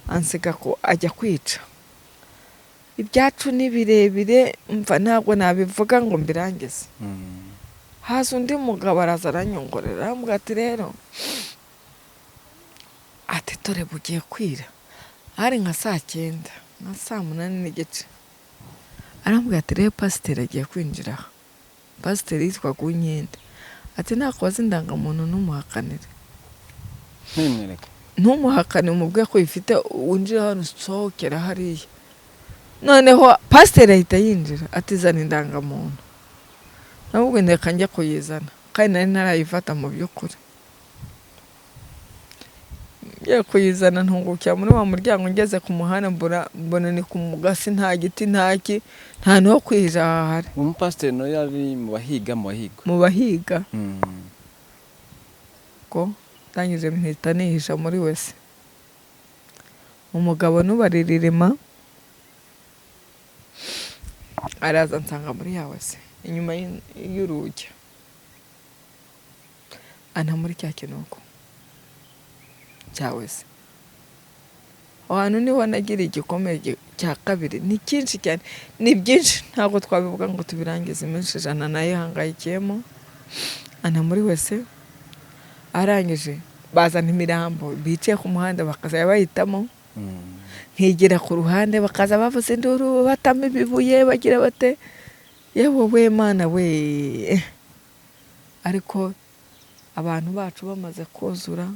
ansiga ko ajya kwica. Ibyacu ni birebire, mva ntabwo nabivuga ngo mbirangize. Haza undi mugabo, araza aranyongorera, arambwira ati: "Rero," ati, "dore bugiye kwira." Hari nka saa 9, nka saa 8:30. Arambwira ati: "Rero pasiteri agiye kwinjira aha." Pasiteri yitwaga Uwinkindi. Ati: "Nakubaza indangamuntu ntumuhakanire." Ntimwereke. Ntumuhakane, umubwiye ko uyifite, winjire hano usohokera hariya. Noneho pasiteri ahita yinjira, ati: "Zana indangamuntu." Nabwo ndeka njya kuyizana, kandi nari ntarayifata mu by'ukuri. Ngiye kuyizana, ntungukira muri wa muryango, ngeze ku muhanda mbura, mbona ni ku mugasi, nta giti, nta ki, nta hantu ho kwihisha hahari. Uwo mupasiteri nawe yari mu bahiga, mu bahigwa? Mu bahiga. Ko ndangije mpita nihisha muri wese, umugabo nubaririma araza ansanga muri ya wese inyuma y'urugi, anta muri cya kinogo cya wese. Aho hantu niho nagira igikomere cya kabiri. Ni cyinshi cyane, ni byinshi, ntabwo twabivuga ngo tubirangize. Iminsi 100 nayihangayikiyemo. Anta muri wese, arangije bazana imirambo bicaye ku muhanda, bakazajya bahitamo, nkigira ku ruhande, bakaza bavuza induru, batama ibibuye, bagira bate. Yewe we, Mana we! Ariko abantu bacu bamaze kuzura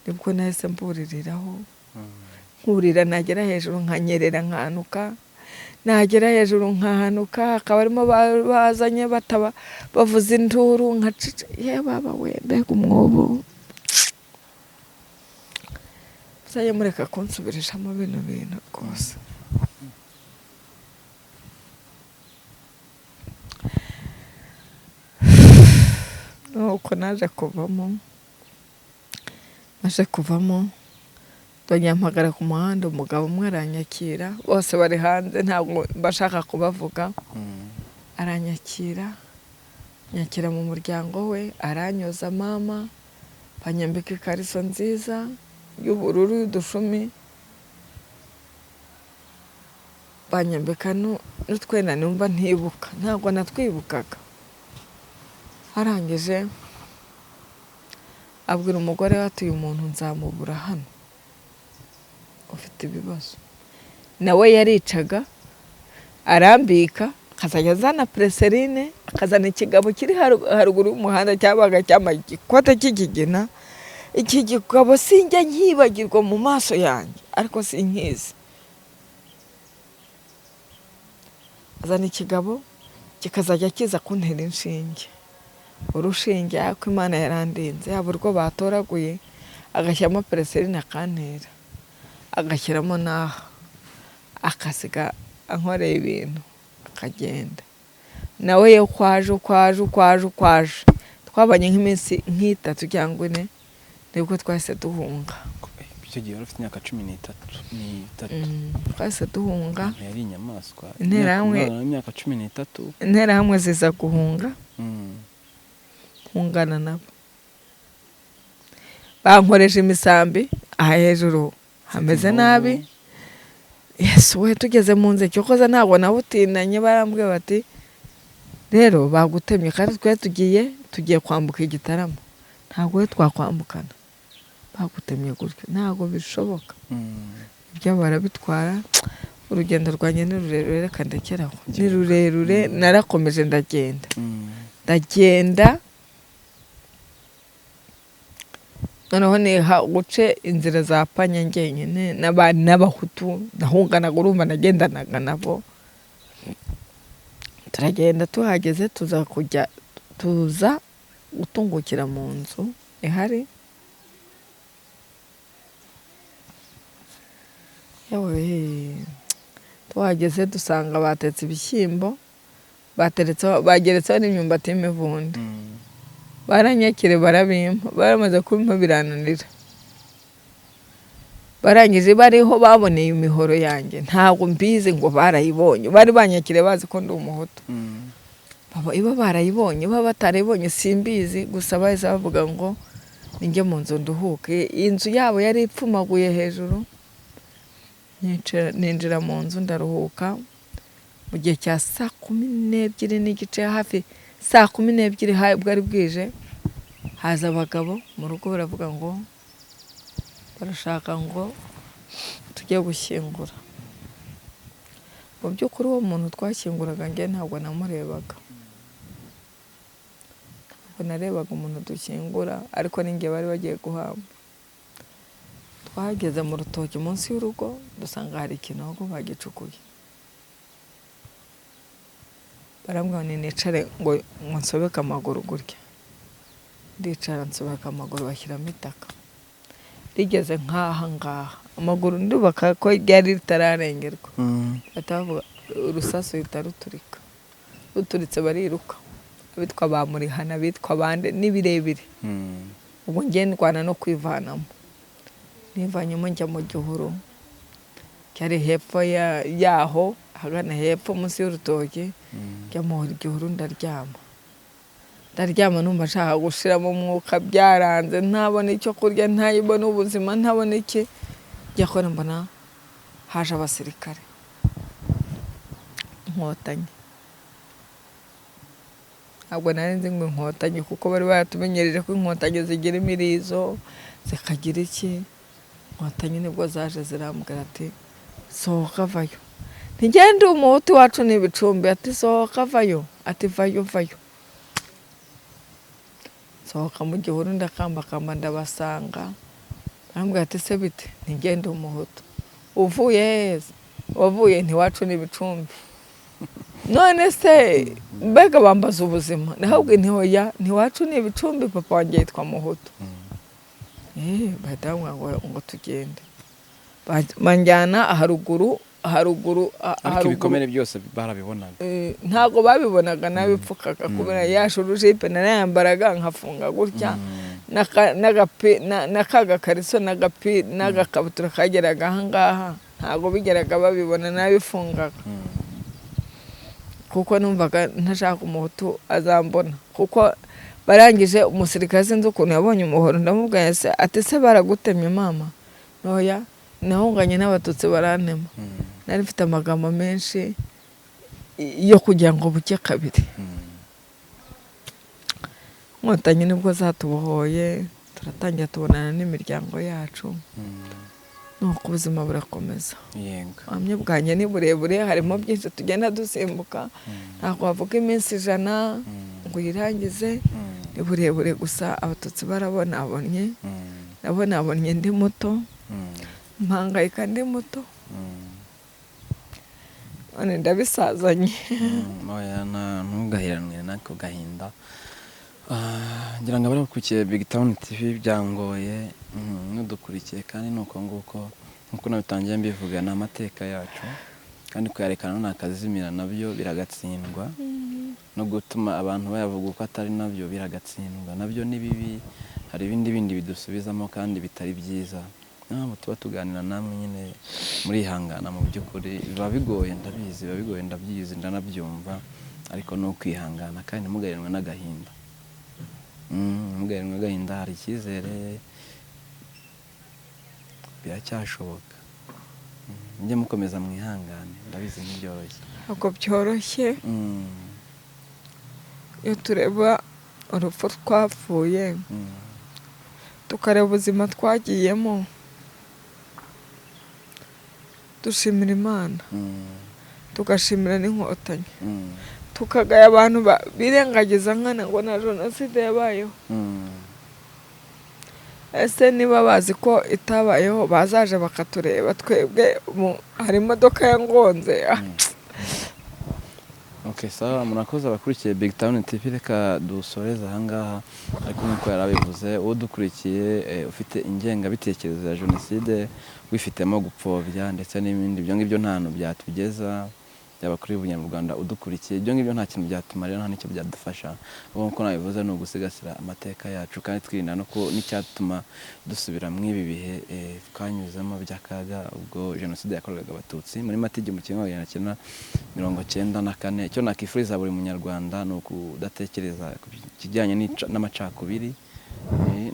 nibwo nahise mbuririraho. Nkurira, nagera hejuru nkanyerera, nkahanuka, nagera hejuru nkahanuka, hakaba harimo bazanye bataba bavuza induru, nkacica. Ye baba we, mbega umwobo! Muzajye mureka kunsubirishamo bino bintu rwose. Nuko naje kuvamo, maze kuvamo ndongera mpagara ku muhanda, umugabo umwe aranyakira, bose bari hanze ntabwo bashaka kubavuga. Aranyakira, nyakira mu muryango we, aranyoza mama, banyambika ikariso nziza y'ubururu y'udushumi, banyambika n'utwenda numva ntibuka, ntabwo natwibukaga. Arangije abwira umugore we ati: "Uyu muntu nzamubura hano ufite ibibazo." Nawe yaricaga, arambika, akazajya azana preserine, akazana ikigabo kiri haruguru y'umuhanda cyabaga cyambaye igikote cy'ikigina. Iki gikabo sinjya nkibagirwa mu maso yanjye, ariko sinkizi. Azana ikigabo Kikazajya kiza kuntera inshinge, urushinge, ariko Imana yarandinze. Yaba urwo batoraguye agashyiramo pereserine akantera, agashyiramo n'aha, akasiga ankoreye ibintu akagenda. Nawe yo kwaje ukwaje ukwaje ukwaje, twabanye nk'iminsi nk'itatu cyangwa ine, nibwo twahise duhunga. Icyo gihe wari ufite imyaka 13 n'itatu? Twahise duhunga. Yari inyamaswa. Interahamwe. Umwana w'imyaka 13. Interahamwe ziza guhunga, hungana nabo, bankoreje imisambi aha hejuru hameze Inkovu. nabi. Yesu we, tugeze mu nzu, cyokoza ntabwo nabutinanye, barambwiye bati rero bagutemye, kandi twe tugiye kwambuka Igitarama, ntabwo we twakwambukana bagutemye gutyo, ntabwo bishoboka. Ibyabo barabitwara. Urugendo rwanjye ni rurerure, reka ndekeraho, ni rurerure. Narakomeje ndagenda, ndagenda, noneho niha guce inzira za panya njyenyine n'Abahutu nahunganaga, urumva nagendanaga nabo. Turagenda, tuhageze tuza kujya, tuza gutungukira mu nzu ihari. Yewe, tuhageze dusanga batetse ibishyimbo, bateretseho, bageretseho n'imyumbati y'imivunde. Baranyakire, barabimpa, baramaze kubimpa birananira. Barangije bariho baboneye imihoro yanjye, ntabwo mbizi ngo barayibonye, bari banyakire bazi ko ndi Umuhutu. Baba iba barayibonye, baba batarayibonye simbizi, gusa bahise bavuga ngo ninjye mu nzu nduhuke. Inzu yabo yari ipfumaguye hejuru. Ninjira mu nzu ndaruhuka. Mu gihe cya 12:30, hafi 12:00, bwari bwije, haza abagabo mu rugo, baravuga ngo barashaka ngo tujye gushyingura. Mu by'ukuri uwo muntu twashyinguraga njye ntabwo namurebaga, ntabwo narebaga umuntu dushyingura, ariko ninjye bari bagiye guhamba. Twahageze mu rutoki munsi y'urugo, dusanga hari ikinogo bagicukuye. Barambwira ngo nicare, ngo nsobeke amaguru gutya. Ndicara nsobeka amaguru, bashyiramo itaka rigeze nk'aha ngaha, amaguru ndubaka ko ryari ritararengerwa. Bahita bavuga urusasu ruhita ruturika, ruturitse bariruka, abitwa ba Murihana, abitwa bande, ni birebire. Ubwo njye ndwana no kwivanamo, nivanyemo njya mu gihuru cyari hepfo yaho, ahagana hepfo munsi y'urutoki. Njya mu gihuru ndaryama, ndaryama numva nshaka gushiramo umwuka, byaranze, ntabona icyo kurya, ntabona ubuzima, ntabona iki. Njya kubona mbona haje abasirikare, Inkotanyi. Ntabwo nari nzi ngo Inkotanyi, kuko bari baratumenyereje ko Inkotanyi zigira imirizo, zikagira iki. Inkotanyi nibwo zaje zirambwira ati sohoka vayo. Ntigende, Umuhutu wacu ni ibicumbi. Ati sohoka vayo, ati vayo vayo. Sohoka mu gihuru, ndakambakamba ndabasanga, barambwira ati se bite? Ntigende, Umuhutu. Uvuye heza? Wavuye? Ntiwacu ni ibicumbi. None se mbega bambaza ubuzima, nahabwe ntihoya, ntiwacu ni ibicumbi, papa wanjye yitwa Muhutu. Bahita bambwira ngo tugende, banjyana haruguru, haruguru Ariko haruguru. ibikomere byose barabibonaga? Ntabwo babibonaga, nabipfukaga kubera ya shurujipe narayambaraga nkafunga gutya, n'aka gakariso n'agapi n'agakabutura kageraga ahangaha, ntabwo bigeraga babibona, nabifungaga. Kuko numvaga ntashaka Umuhutu azambona. Kuko barangije umusirikare, sinzi ukuntu yabonye umuhoro, ndamubwira se, ati se baragutemye mama? Ntoya, nahunganye n'Abatutsi barantema. Nari mfite amagambo menshi yo kugira ngo buke kabiri. Inkotanyi nibwo zatubohoye, turatangira tubonana n'imiryango yacu, nuko ubuzima burakomeza. Ubuhamya bwanjye ni burebure, harimo byinshi tugenda dusimbuka, ntabwo wavuga iminsi 100 ngo uyirangize. Ni burebure, gusa Abatutsi barabonabonye, nabonabonye ndi muto, mpangayika ndi muto, none ndabisazanye. Oya, Ntimugaheranwe n'ako gahinda. Ngira ngo abakurikiye Big Town TV byangoye, n'udukurikiye kandi ni uko nguko nk'uko nabitangiye mbivuga, ni amateka yacu kandi kuyarekana ntakazimira nabyo biragatsindwa, no gutuma abantu bayavuga uko atari nabyo biragatsindwa, nabyo ni bibi. Hari ibindi bindi bidusubizamo kandi bitari byiza. Niyo mpamvu tuba tuganira namwe nyine murihangana. Mu by'ukuri biba bigoye, ndabizi, biba bigoye, ndabyizi, ndanabyumva, ariko ni ukwihangana kandi ntimugaheranwe n'agahinda. Ntimugaheranwe n'agahinda, hari icyizere, biracyashoboka. Mujye mukomeza mwihangane, ndabizi ntibyoroshye. Ntabwo byoroshye. Iyo tureba urupfu twapfuye, tukareba ubuzima twagiyemo, dushimira Imana, tugashimira n'Inkotanyi, tukagaya abantu birengagiza nkana ngo na jenoside yabayeho. Ese niba bazi ko itabayeho, bazaje bakatureba twebwe? Hari imodoka yangonze. Ok, sawa, murakoze abakurikiye Big Town TV. Reka dusoreze ahangaha, ariko nk'uko yari abivuze, uwo dukurikiye ufite ingengabitekerezo ya jenoside, wifitemo gupfobya ndetse n'ibindi, ibyo ngibyo nta hantu byatugeza. Yaba kuri Bunyarwanda udukurikiye, ibyo ngibyo nta kintu byatumarira, nta n'icyo byadufasha. Ahubwo nk'uko nabivuze, ni ugusigasira amateka yacu kandi twirinda no n'icyatuma dusubira muri ibi bihe twanyuzemo by'akaga ubwo jenoside yakorwaga Abatutsi muri Mata 1994. Icyo nakifuriza buri munyarwanda ni ukudatekereza ku kijyanye n'amacakubiri,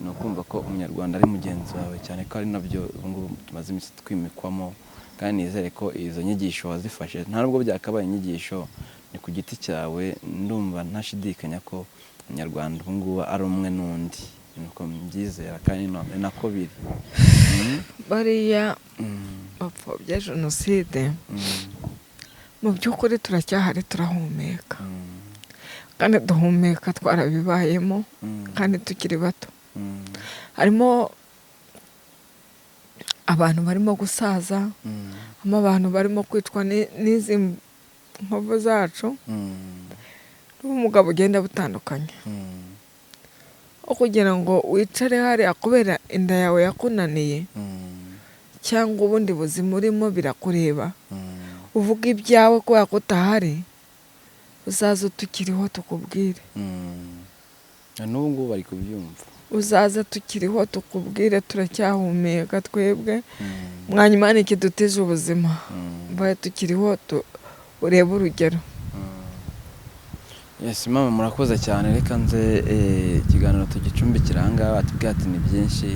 ni ukumva ko umunyarwanda ari mugenzi wawe, cyane ko ari nabyo ubu ngubu tumaze iminsi twimikwamo. Kandi nizere ko izo nyigisho wazifashe, nta nubwo byakabaye inyigisho, ni ku giti cyawe. Ndumva ntashidikanya ko umunyarwanda ubu ngubu ari umwe n'undi, nuko mbyizera kandi ni nako biri. Bariya bapfobya jenoside, mu by'ukuri turacyahari, turahumeka, kandi duhumeka twarabibayemo, kandi tukiri bato. Harimo abantu barimo gusaza, harimo abantu barimo kwicwa n'izi nkovu zacu n'ubumuga bugenda butandukanye. Aho kugira ngo wicare hariya kubera inda yawe yakunaniye cyangwa ubundi buzima urimo birakureba, uvuga ibyawe kubera ko utahari, uzaze tukiriho tukubwire. Na n'ubu ngubu bari kubyumva. Uzaze tukiriho tukubwire, turacyahumeka twebwe. Mwanyuma ni ikidutije ubuzima, mbaye tukiriho urebe urugero. Yes mama, murakoze cyane. Reka nze ikiganiro tugicumbikira ahangaha. Batubwiye ati ni byinshi,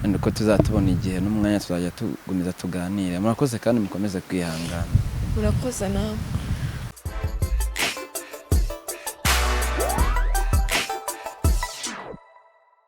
wenda uko tuzatubona igihe n'umwanya tuzajya tugumiza tuganire. Murakoze kandi mukomeze kwihangana. Murakoze nawe.